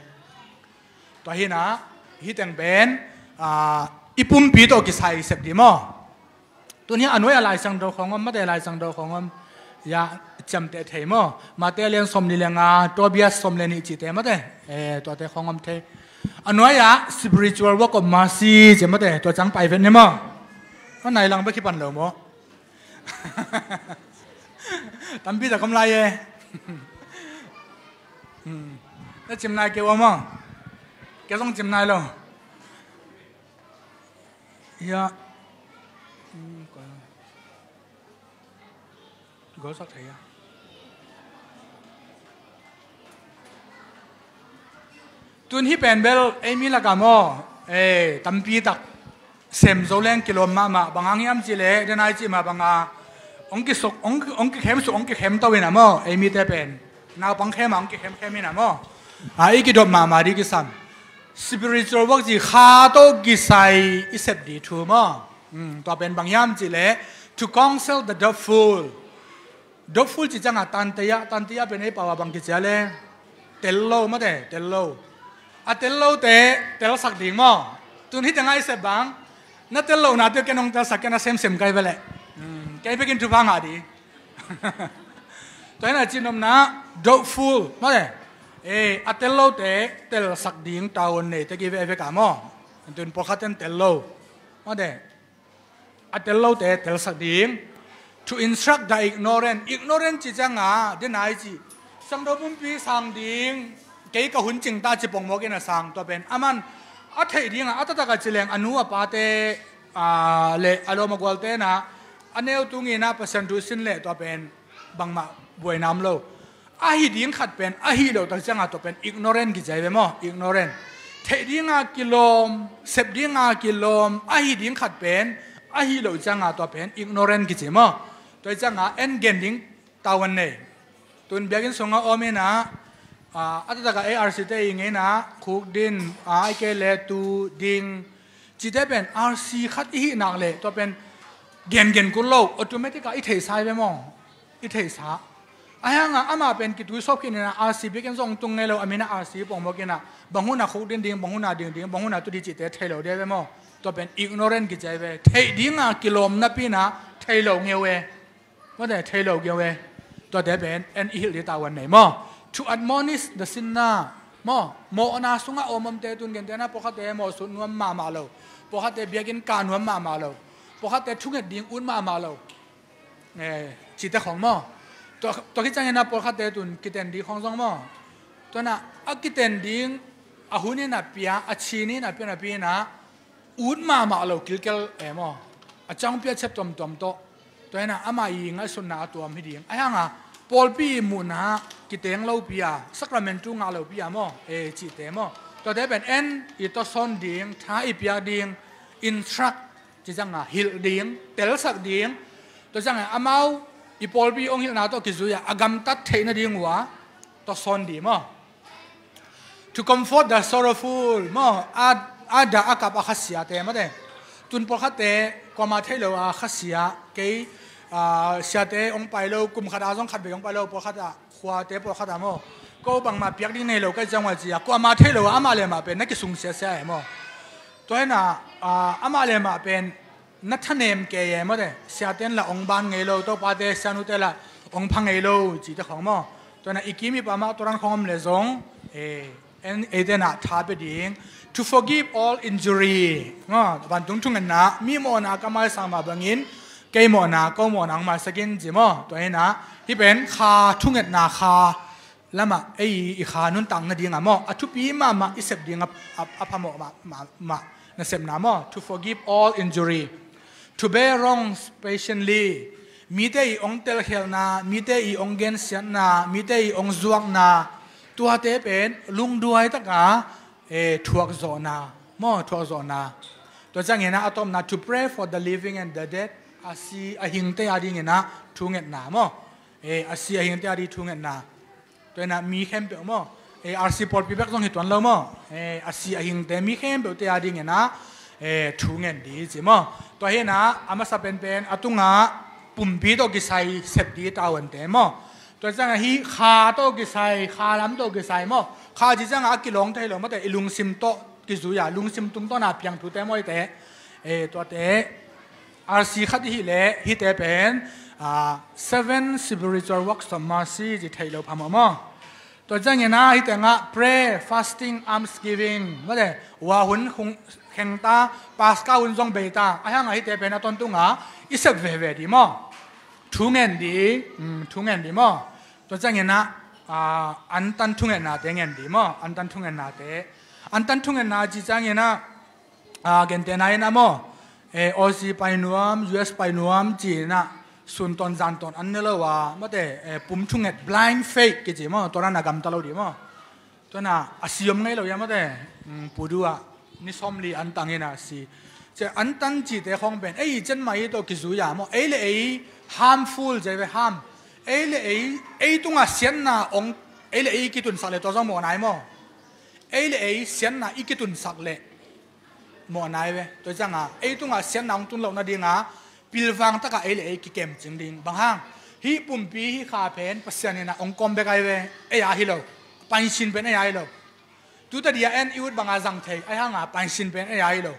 Tua hinah hih teng pen, a, i pumpi tawh kisai sep dih maw. Tun hi a nuai-ah Laisiangtho khawng om mate, Laisiangtho khawng om. Ya, ciamteh thei maw. Mate lian sawm li le nga, Tobias sawm le nih cihte mate. Eh, tuate khawng om thei. A nuai-ah spiritual work of mercy ci mate, tua ciang pai vet ni maw. A nai lang bek hi pan lo maw. Tampi tak om lai e. Hmm. Na cim nai kei ua maw. Kei zong cim nai lo. Ya. Hmm, koi. Golsak thei a. Tun hih pen bel ei mi lakah maw, eh, tampi tak sem zo leng kilawm mahmah, bang hang hiam cihleh, den ai cih mah banga hong kisuk, hong, hong kikhemsuk, hong kikhemto inah maw, ei mite pen naupang khem ah hong kikhemkhem inah maw. A, i kidop mahmah dih kisam. Spiritual work cih kha tawh kisai i sep dih thu maw. Hmm, tua pen bang hiam cihleh, to counsel the doubtful. Doubtful cih ciangah tantei ah, tantei ah pen ei pau ah bang kici a le, tel lo mate, tel lo. A tel lote telsak ding maw. Tun hih tengah i sep bang, na tel lohna teh ken hong telsak, ken a semsem kai ve leh. Hmm, kei bekin thupha ngah dih. Tua hinah cihnopna doubtful mate, eh, a tel lote telsak ding tavuan neite kivekvek ah maw. Tun pawlkhat ten tel lo mate. A tel lote telsak ding. To instruct the ignorant. Ignorant cih ciangah, den ai cih, Siangtho pumpi sang ding, kei ka hun cing ta ci pongmawk in a sang, tua pen aman a theih dingah a taktak a ci leng a nu a pate, a, le a lawm a gualte na a neu tung inah Pasian thu sin leh tua pen bangmah buaina om lo. ahi ding khat pen ahi lo tak cianga tua pen ignorant kici ai ve maw, ignorant. Theih dinga kilawm, sep dinga kilawm, ahi ding khat pen ahi lo cianga tua pen ignorant kici maw. Tua hi cianga en gen ding tavuan nei. Tun biakinn sunga om ina, a, a taktak a A R C te i ngeina khukdin, a, ai ke le tu ding, cite pen R C khat i hih nak le tua pen gengen kul lo, automatic a i theihsa ai ve maw. I theihsa. Ahi hanga amah pen kitui sawp khin ina R C biakinn zong tung ngei lo, a mina R C pongmawk ina, bang huna khukdin ding, bang huna ding ding, bang huna tu ding cite thei lo ding ai ve maw. Tua pen ignorant kici ai ve. Theih dinga kilawm napi ina thei lo ngeu e. Mawte thei lo ngeu e. Tuate pen en i hilh ding tavuan nei maw. To admonish the sinner maw. Mawhna sungah om omte tun gentehna pawlkhatte mawhsut nuam mahmah lo. Pawlkhatte biakinn kah nuam mahmah lo. Pawlkhatte thunget ding ut mahmah lo. Eh, cite khong maw. Tua, tua khit ciangina pawlkhatte tun kiten ding khong zong maw. Tuana a kiten ding a hun ina pia, a chin ina pia napi ina ut mahmah lo kilkel e maw. A ciang piacep tuamtuam tawh. Tua hina amah i ngaihsutna a tuam hi ding. Ahi hanga pawlpi i muhna kiteng lopi a, sacrament tu ngah lopi a maw. E, cite maw. Tuate pen en i tawsawn ding, tha i piak ding, instruct, ci cianga hilh ding, telsak ding. Tua cianga amau i pawlpi ong hilhna tawh kizui a, a gamtat theih nading uh a tawsawn ding maw. To comfort the sorrowful maw, a, a dah a kap a khasiate mawte. Tun pawlkhatte kuama thei lo a khasia, kei, a, siate ong pai lo, kum khat a zong khat vei ong pai lo, pawlkhat a khuate pawlkhat a maw. Ko bangmah piak ding nei lo ka hih ciang ua ci a, kuama thei lo a amah le amah pen na kisung siasia e maw. Tua hina, a, amah le amah pen na thanem kei e mawte, siaten la ong ban ngei lo, topate sianute la ong pha ngei lo, cite khong maw. Tua hina i kim i pam ah tua dan khong om le zong, e, en, eite na tha pia ding. To forgive all injury. Maw, vantung thungetna, mi mawhna ka maisang mah bangin, kei mawhna, ko mawhna ong maisak in ci maw. Tua hina, hih pen kha thungetna kha lamah ei i kha nuntak nadinga maw, a thupi mahmah i sep ding a, a, a phamawh mah, mah, mah nasepna maw. To forgive all injury. To bear wrongs patiently. Mite i ong telkhialhna, mite i ong gensiatna, mite i ong zuakna, tuate pen lungduai taka, e, thuakzawhna maw, thuakzawhna. Tua ciangina a tawpna, to pray for the living and the dead. A si a hingte a dingina thungetna maw. E, a si a hingte a ding thungetna. Tua hina mi khempeuh maw. E, R C pawlpi bek zong hi tuan lo maw. E, a si a hingte mi khempeuhte a dingina, e, thungen ding ci maw. Tua hina a masa penpen a tunga pumpi tawh kisai sep ding tavuante maw. Tua cianga hih kha tawh kisai, kha lam tawh kisai maw. Kha ci cianga a kilawng thei lo mawte, i lungsim tawh kizui a, lungsim tungtawna piang thute maw hite. E, tuate R C khat i hih leh hihte pen, a, seven spiritual works of mercy ci theih lo phamawh maw. Tua ciangina hihte ngah prayer, fasting, alms giving mawte, ua hun khung kheng ta, Paska hun zong bei ta, ahi hanga hihte pen a tawntunga i sep veve ding maw. Thungen ding, um, thungen ding maw. Tua ciangina, a, antan thungetnate ngen ding maw, antan thungetnate. Antan thungetna ci ciangina, a, gentehna ina maw, e, Aussie pai nuam, U S pai nuam ci ina, sun tawn zan tawn an ne lo a mawte, e, pum thunget, blind faith kici maw, tua dan a gamta lo ding maw. Tua hina a si om ngei lo ia mawte, um, pudu a ni sawmli an tang ina si. Cia antan cite khong pen ei i cian mah i tawh kizui a maw, ei le ei harmful ci ai ve, harm. Ei le ei, ei tunga siatna ong, ei le ei i kitunsak le tua zong mawhna ai maw. Ei le ei siatna i kitunsak le mawhna ai ve. Tua cianga ei tunga siatna ong tun loh nadinga pilvang taka ei le ei kikemcing ding. Bang hang, hih pumpi hih kha pen Pasian ina ong kawm bek ai ve. Ei a hi lo. Painsin pen ei a hi lo. Tuta dia en i ut banga zang thei, ahi hanga painsin pen ei a hi lo.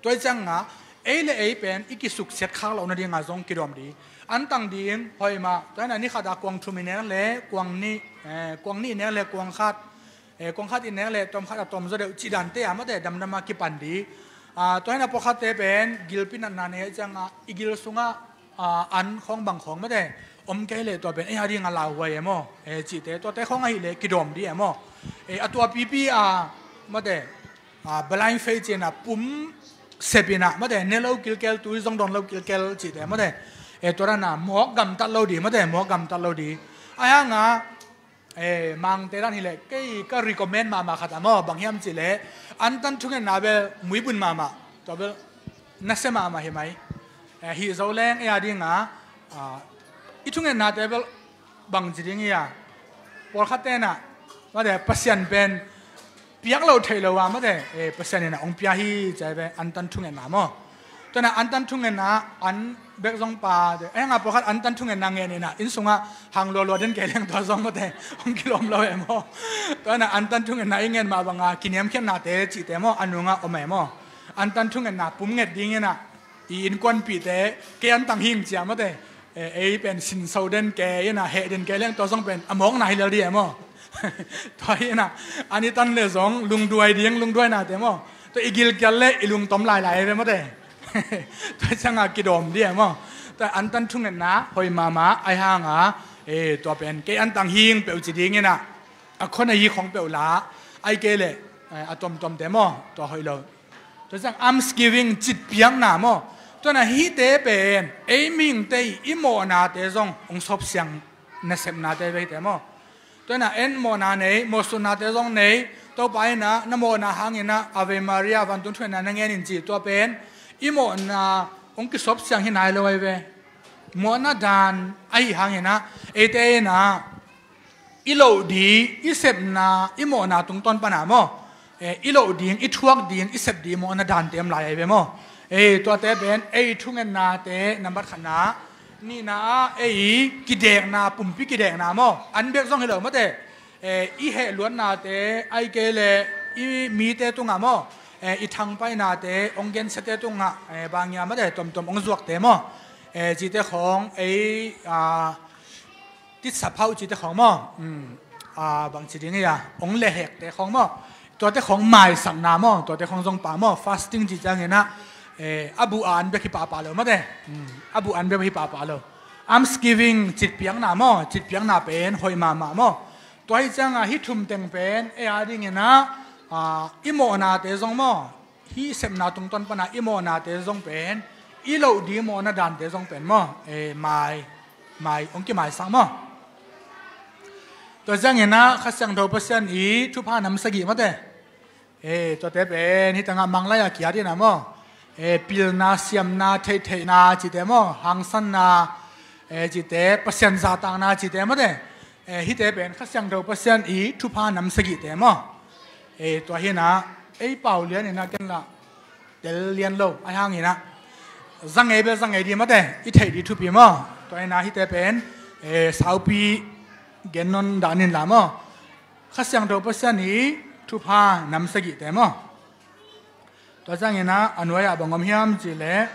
Tua hi cianga ei le ei pen i kisuksiat khak loh nadinga zong kidawm ding. An tang ding hoih mah, tua hina ni khata kuang thum i nek le kuang nih, e, kuang nih i nek le kuang khat, e, kuang khat i nek le tawm khat a tawm zaw deuh cih dante a mawte damdama kipan ding. A, tua hina pawlkhatte pen gilpi natna nei ahih cianga i gil sungah, a, an khawng bang khawng mawte om kei leh tua pen ei a dinga lauhuai e maw, e, cihte tuate khawng ahih leh kidawm ding e maw. E, a tua pipi a mawte, a, blind faith ci ina pum sep ina mawte ne lo kilkel, tui zong dawn lo kilkel cihte mawte. E, tua dana mawk gamtat lo ding mawte, mawk gamtat lo ding. Ahi hanga Eh, Mangte dan hileh kei ka recommend mahmah khat ah maw, bang hiam cihleh antan thungetna bel muibun mahmah, tua bel nasia mahmah hi mai. Eh, hih zo leng ei a dingah, ah, i thungetnate bel bang ci ding hi a, pawlkhat tenah mate Pasian pen piak lo theih lo a mate, eh, Pasian inah hong pia hi ci a ve, antan thungetna maw. Tuanah antan thungetna an bek zong pha te, eh, hanga pawlkhat antan thungetna ngen inah inn sungah hang lualua den kei leng tua zong mate hong kilawm lo e maw. Tuanah antan thungetna i ngen mah banga kiniamkhiatnate cihte maw, a nungah om e maw. Antan thungetna pum nget ding inah i innkuanpihte kei an tang hing cia mate, eh, ei pen sinso den kei inah heh den kei leng tua zong pen a mawkna hi lel dih e maw. Tua hi inah an i tan le zong lungduai ding, lungduainate maw, tua i gilkial le i lungtom lailai ve mate. Tua ciangah kidawm dih e maw. Tua antan thungetna hoih mahmah ahi hanga, eh, tua pen kei an tang hing peuh ci ding inah a khon a yi khong peuh la, ai kei leh, eh, a tuamtuamte maw, tua hoih lo. Tua ciang almsgiving, citpiakna maw. Tuanah hihte pen ei mihingte i mawhnate zong hong sawpsiang nasepnate ve hihte maw. Tuanah en mawhna nei, mawhsutnate zong nei, Topa inah na mawhna hanginah Ave Maria, vantung thungetna na ngen in cih tua pen i mawhna hong kisawpsiang hi nai lo ai ve. Mawhna dan ahi hanginah eite inah i loh ding, i sepna, i mawhna tungtawn pana maw, eh, i loh ding, i thuak ding, i sep ding mawhna dante om lai ai ve maw. Eh, tuate pen ei thungetnate nambat khatna. Nihna ah ei kidekna, pumpi kidekna maw, an bek zong hi lo mate, eh, i hehluatnate ai kei leh i mite tungah maw, eh, i thangpaihnate hong gensiate tungah, eh, bangia mate tuamtuam hong zuakte maw, eh, cihte khawng ei, ah, titsa phauh cihte khawng maw, um, ah, bangci ding hi a, hong lehhekte khawng maw, tuate khawng maisakna maw, tuate khawng zong pha maw, fasting cih cianginah, eh, a buh a an bek hi pahpah lo mate, um, a buh an bek hi pahpah lo. Almsgiving, citpiakna maw, citpiakna pen hoih mahmah maw. Tua hi ciangah hih thum teng pen ei a dinginah, ah, i mawhnate zong maw, hih sepna tungtawn pana i mawhnate zong pen, i loh ding mawhna dante zong pen maw, eh, mai, mai, hong kimaisak maw. Tua cianginah Kha Siangtho Pasian i thupha nam sagih mate. Eh, tuate pen hih tangah Manglai a kiat inah maw. Eh, pilna, siamna, theihtheihna cihte maw, hangsanna, eh, cihte, Pasian zahtakna cihte mate. Eh, hihte pen Kha Siangtho Pasian i thupha nam sagihte maw. Eh, tua hinah ei pau lian inah ken lah tel lian lo ahi hanginah za ngei bel za ngei dih mate, i theih dih thupi maw. Tua hinah hihte pen, eh, saupi gen nawn dah ning la maw. Kha Siangtho Pasian i thupha nam sagihte maw. Tua cianginah a nuai-ah bang om hiam cihleh,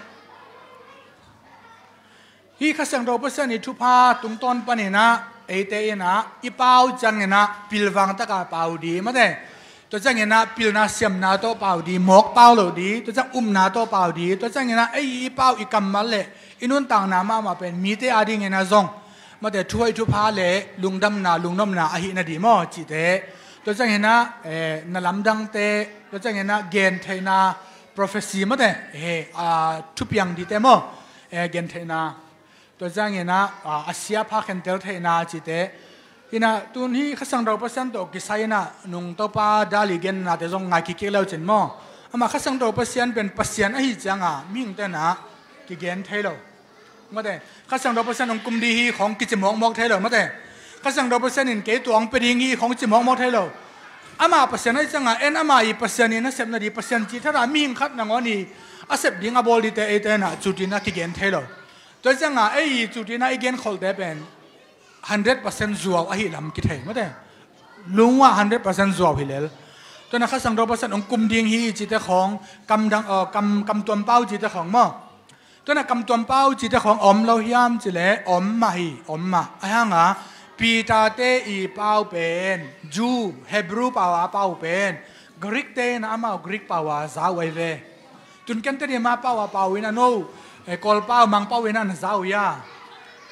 hih Kha Siangtho Pasian i thupha tungtawn paninah eite inah i pau cianginah pilvang taka pau dih mate. Tua cianginah pilna siamna tawh pau dih, mawk pau lo dih, tua ciang upna tawh pau dih, tua cianginah ei i pau i kammal le i nuntakna mahmah pen mite a dinginah zong mate thu hoih thupha le lungdamna, lungnopna ahi nadih maw cihte. Tua cianginah, eh, na lamdangte, tua cianginah gentheihna, prophecy mate, eh, ah, thupiang dihte maw, eh, gentheihna. Tua cianginah, ah, a sia pha khentel theihna cihte. Inah tun hih Kha Siangtho Pasian tawh kisai inah nung Topa dali gennate zong ngai kikkik leucin maw. Amah Kha Siangtho Pasian pen Pasian ahi cianga mihing tenah kigen thei lo. Mate, Kha Siangtho Pasian hong kum dih hi khawng kici mawkmawk thei lo mate. Kha Siangtho Pasian in kei tua hong pia ding hi khawng ci mawkmawk thei lo. Amah Pasian ahi cianga en amah i Pasian i nasepna dih, Pasian cih tharah mihing khat nangawn i a sep ding a bawl dihte eite inah cutinah kigen thei lo. Tua cianga ei i cutinah i genkholhte pen hundred percent zuau ahi lam kithei mate. Lungua hundred percent zuau hi lel. Tuanah Kha Siangtho Pasian hong kum ding hi cihte khawng, kam dang, uh, kam, kam tuam pau cihte khawng maw. Tuanah kam tuam pau cihte khawng om lo hiam cihleh om mah hi, om mah. Ahi hanga Peter-te i pau pen Jew, Hebrew pau a pau pen Greek-te inah amau Greek pau a za uh ai ve. Tun ken Tedim a pau a pau inah no, eh, Kawl pau, Mang pau inah na za uh hia?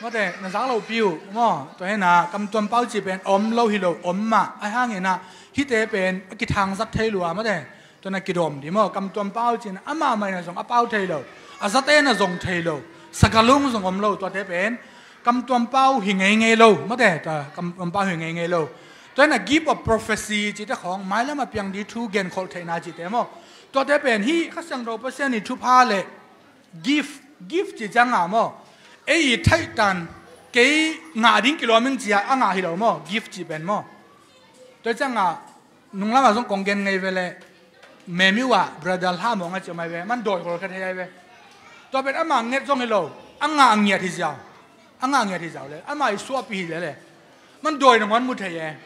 Mate, na za lohpi uh maw. Tua hinah kam tuam pau cih pen om lo hi lo, om mah. Ahi hanginah hihte pen a kithangzat thei lua mate. Tuanah kidawm dih maw, kam tuam pau cihna amah mah inah zong a pau thei lo, a zate na zong thei lo, sagalung zong om lo, tuate pen Kamtuam pau hi ngeingei lo, mate, ta kamtuam pau hi ngeingei lo. Tua ina gift of prophecy cihte khawng, mailam a piang ding thu genkholh theihna cihte maw. Tuate pen hih Kha Siangtho Pasian ii thupha le gift, gift cih cianga maw, ei i thaihtan, kei ngah ding kilawm ing ci-a a ngah hi lo maw, gift cih pen maw. Tua cianga nunglamah zong kong gen ngei ve leh, Memiu ah Brother Hlamawng a ci om ai ve, man dawi hawlkhia thei ai ve. Tua pen ama nget zong hi lo, a ngah a ngiat hi ziau. A ngah a ngiat hi ziau le, ama i suahpih hi lele, man dawi nangawn mu thei e.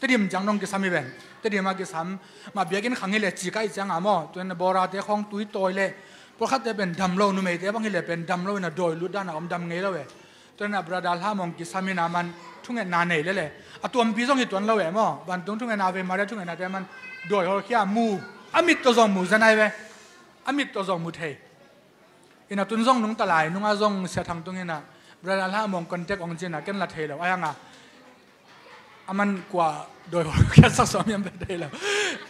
Tedim ciang dong kisam hi ven. Tedim ah kisam, mah biakinn khang hi le ci kaih cianga maw, tua ina borate khawng tui tawi le, pawlkhatte pen dam lo, numeite bang hi le pen dam lo ina dawi lut dana om, dam ngei lo e. Tua ina Brother Hlamawng kisam ina man thungetna nei lele. A tuampi zong hi tuan lo e maw. Vantung thungetna, Ave Maria thungetnate man dawi hawlkhia mu. A mit tawh zong mu zen ai ve. A mit tawh zong mu thei. Ina tun zong nungta lai, nunga zong Sia Thang Tung ina Brother Hlamawng contact ong ci ina ken la thei lo. Ai anga. Aman kua dawi hawlkhia sak sawm hiam pen thei lo.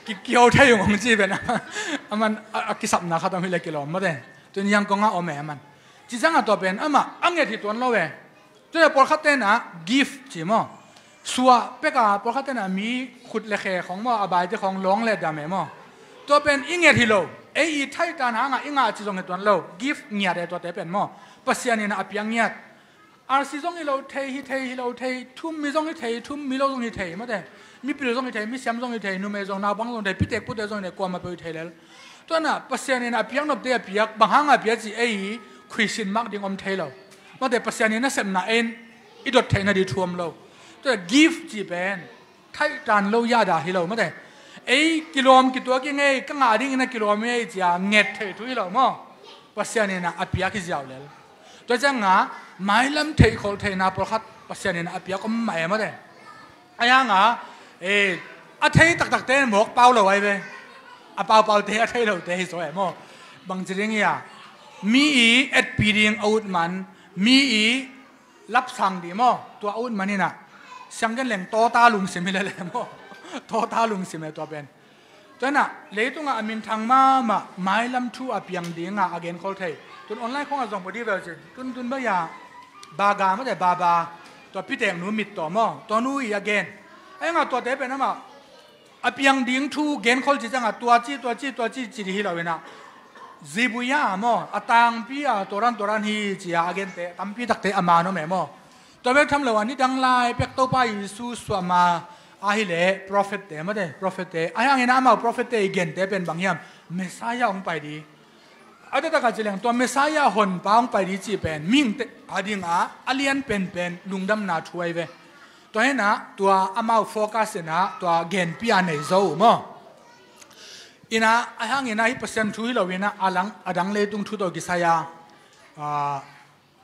Ki, kiho thei ung ong ci pen. Aman a, a kisapna khat om hi le kilawm mate. Tun Yangon ah om e aman. Ci cianga tua pen ama a nget hi tuan lo e. Tua pawlkhatte na gift ci maw. Suah peka pawlkhatte na mi khut le khe khawng maw, a baite khawng lawng le dam e maw. Tua pen i nget hi lo. Ei i thaihtan hanga i ngah ci zong hi tuan lo. Gift ngiat e tuate pen maw. Pasian ina a piak ngiat. R C zong hi lo thei, hi thei, hi lo thei, thum mi zong hi thei, thum mi lo zong hi thei, mate. Mipil zong hi thei, misiam zong hi thei, numei zong, naupang zong hi thei, pitek pute zong hi thei, kuamah peuh hi thei lel. Tua ina Pasian ina a piak nopte a piak, bang hanga a piak ci ei khuisin mak ding om thei lo. Mate, Pasian ina sepna en i dot theihna ding thu om lo. Tua gift ci pen thaihtan lo yada hi lo mate. Ei kilawm kituak i ngei, ka ngah ding ina kilawm i ngei cia nget theih thu hi lo maw. Pasian ina a piak hi ziau lel. Tua cianga mailam theihkholh theihna pawlkhat Pasian ina a piak om mah e mate. Ai hanga, e, a thei taktakte mawk pau lo ai ve. A paupaute a thei lote hi zaw e maw. Bangci ding ia, mi i etpi ding a ut man, mi i lapsang dih maw, tua a ut man ina. Sianggen leng tawta lungsim hi lele maw. Tawta lungsim e tua pen. Tua ina leitunga a minthang mahmah mailam thu a piang dinga a genkhol thei. Tun online khonga zong pudi vel cin. Tun tun baia baga mate baba. Tua piteknu mit tawh maw. Tua nu i a gen. Ai hanga tuate pen ama a piang ding thu genkhol ci cianga tua ci, tua ci, tua ci, ci dih hi lo ina. Zibuya maw, a tangpi a, tuaran, tuaran hi cia a gente tampi takte a man om e maw. Tua bek tham lo a nidang lai pek Topa Jesu suah ma a hi le prophette mate, prophette. Ai hangina amau prophette i gente pen bang hiam, Messiah hong pai dih. A taktak a ci leng tua Messiah honpa hong pai dih ci pen mihingte a dinga a lian penpen lungdamna thu ai ve. Tua hina tua amau focus ina tua genpi a nei zo uh maw. Ina a hangina hi Pasian thu hi lo ina a lang a dang leitung thu tawh kisai a, a,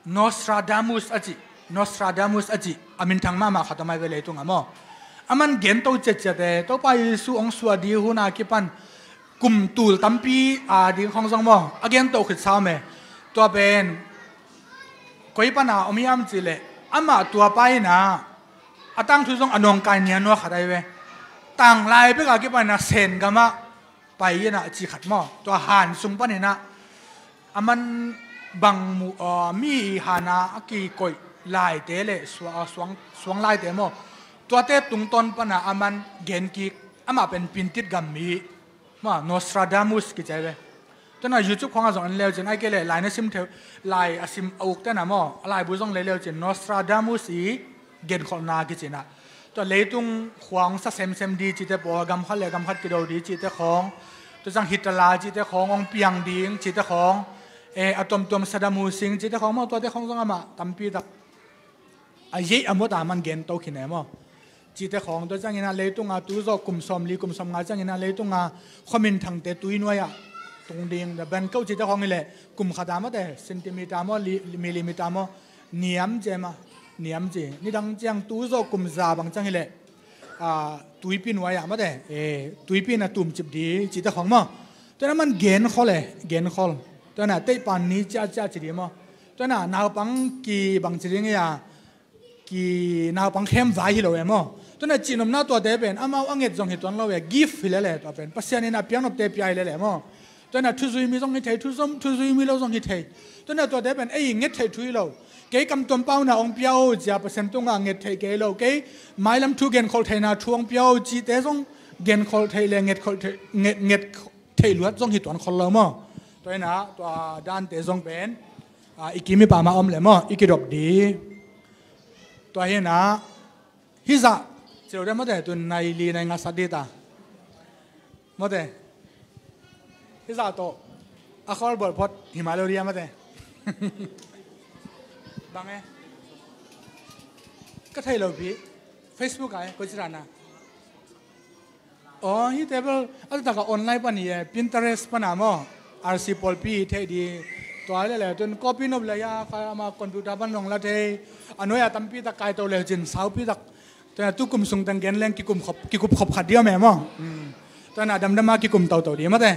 Nostradamus a cih, Nostradamus a cih a minthang mahmah khat a mai ve leitunga maw. Aman gen to ciatciate Topa Jesu hong suah dih huna kipan kum tul tampi a ding khong zong maw a gen to khit sa om e. Tua pen koi pana om hiam cihleh amah tua pa ina a tangthu zong a nawngkai nia nua khat ai ve. Tanglai peka kipana Sen gamah pai ina ci khat maw. Tua han sung panina aman bang mu, a, mi i hana a kikoih laite le sua-, a, suang, suang laite maw. Tuate tungtawn pana aman gen kik amah pen Pintit gam mi maw, Nostradamus kici ai ve. Tuna YouTube khonga zong en leucin ai kei le lai na sim theu, lai a sim a uk tena maw, a laibu zong lei leucin Nostradamus i genkholhna kicina. Tua leitung khuang sa semsem di cite pawl, gam khat le gam khat kido di cite khawng, tua zang Hitler cite khawng hong piang ding cite khawng, e, a tuamtuam Saddam Hussein cite khawng maw, tuate khawng zong amah tampi tak a yeih a mut a man gen to khin e maw. Cite khawng tua ciangina leitunga tu zawh kum sawmli kum sawmnga ciangina leitunga khuaminthangte tuinuai ah tung ding, the bank code cite khawng hileh kum khata mawte centimeter maw, li-, millimeter maw, niam ci e maw, niam ci. Nidang ciang tu zawh kum za bang ciang hileh, a, tuipi nuai ah mawte, e, tuipi na tumcip di cite khawng maw. Tuana man genkhol e, genkhol. Tuana teihpan ni ciahciah ci di maw. Tuana naupang ki bang ci ding ia, ki naupang khem vai hi lo e maw. Tuana cihnopna tuate pen amau a nget zong hi tuan lo e, gift hi lele tua pen. Pasian in a piaknopte pia hi lele maw. Tuana thuzui mi zong hi thei, thuzom, thuzui mi lo zong hi thei. Tuana tuate pen ei nget thei thu hi lo. Kei kam tuam pauna hong pia o, cia Pasian tungah nget theih kei lo. Kei mailam thu genkholh theihna thu hong pia o, cite zong genkholh theih le nget, nget, nget theih luat zong hi tuan khol lo maw? Tua hi a, tua dante zong pen, a, i kim i pam a om le maw, i kidop di. Tua hi a, hih zah, cilo de mawte, tun nai li nai nga sat di ta. Mawte. Hih zah tawh a khawl bawl phot hi mah lo ria mawte. Bang e? Ka thei lo pi. Facebook ah e, koi ci rana. Aw, hih table a takah online pan hi e, Pinterest pan a maw, R C pawlpi thei di. Tua le le tun copy nop le ya, kha ama computer pan long la thei. A nuai a tampi tak kai to le cin saupi tak. Tua tukum sung tang gen leng kikum khop, kikup khop khat dia me maw. Tua na damdam a kikum to to di mawte.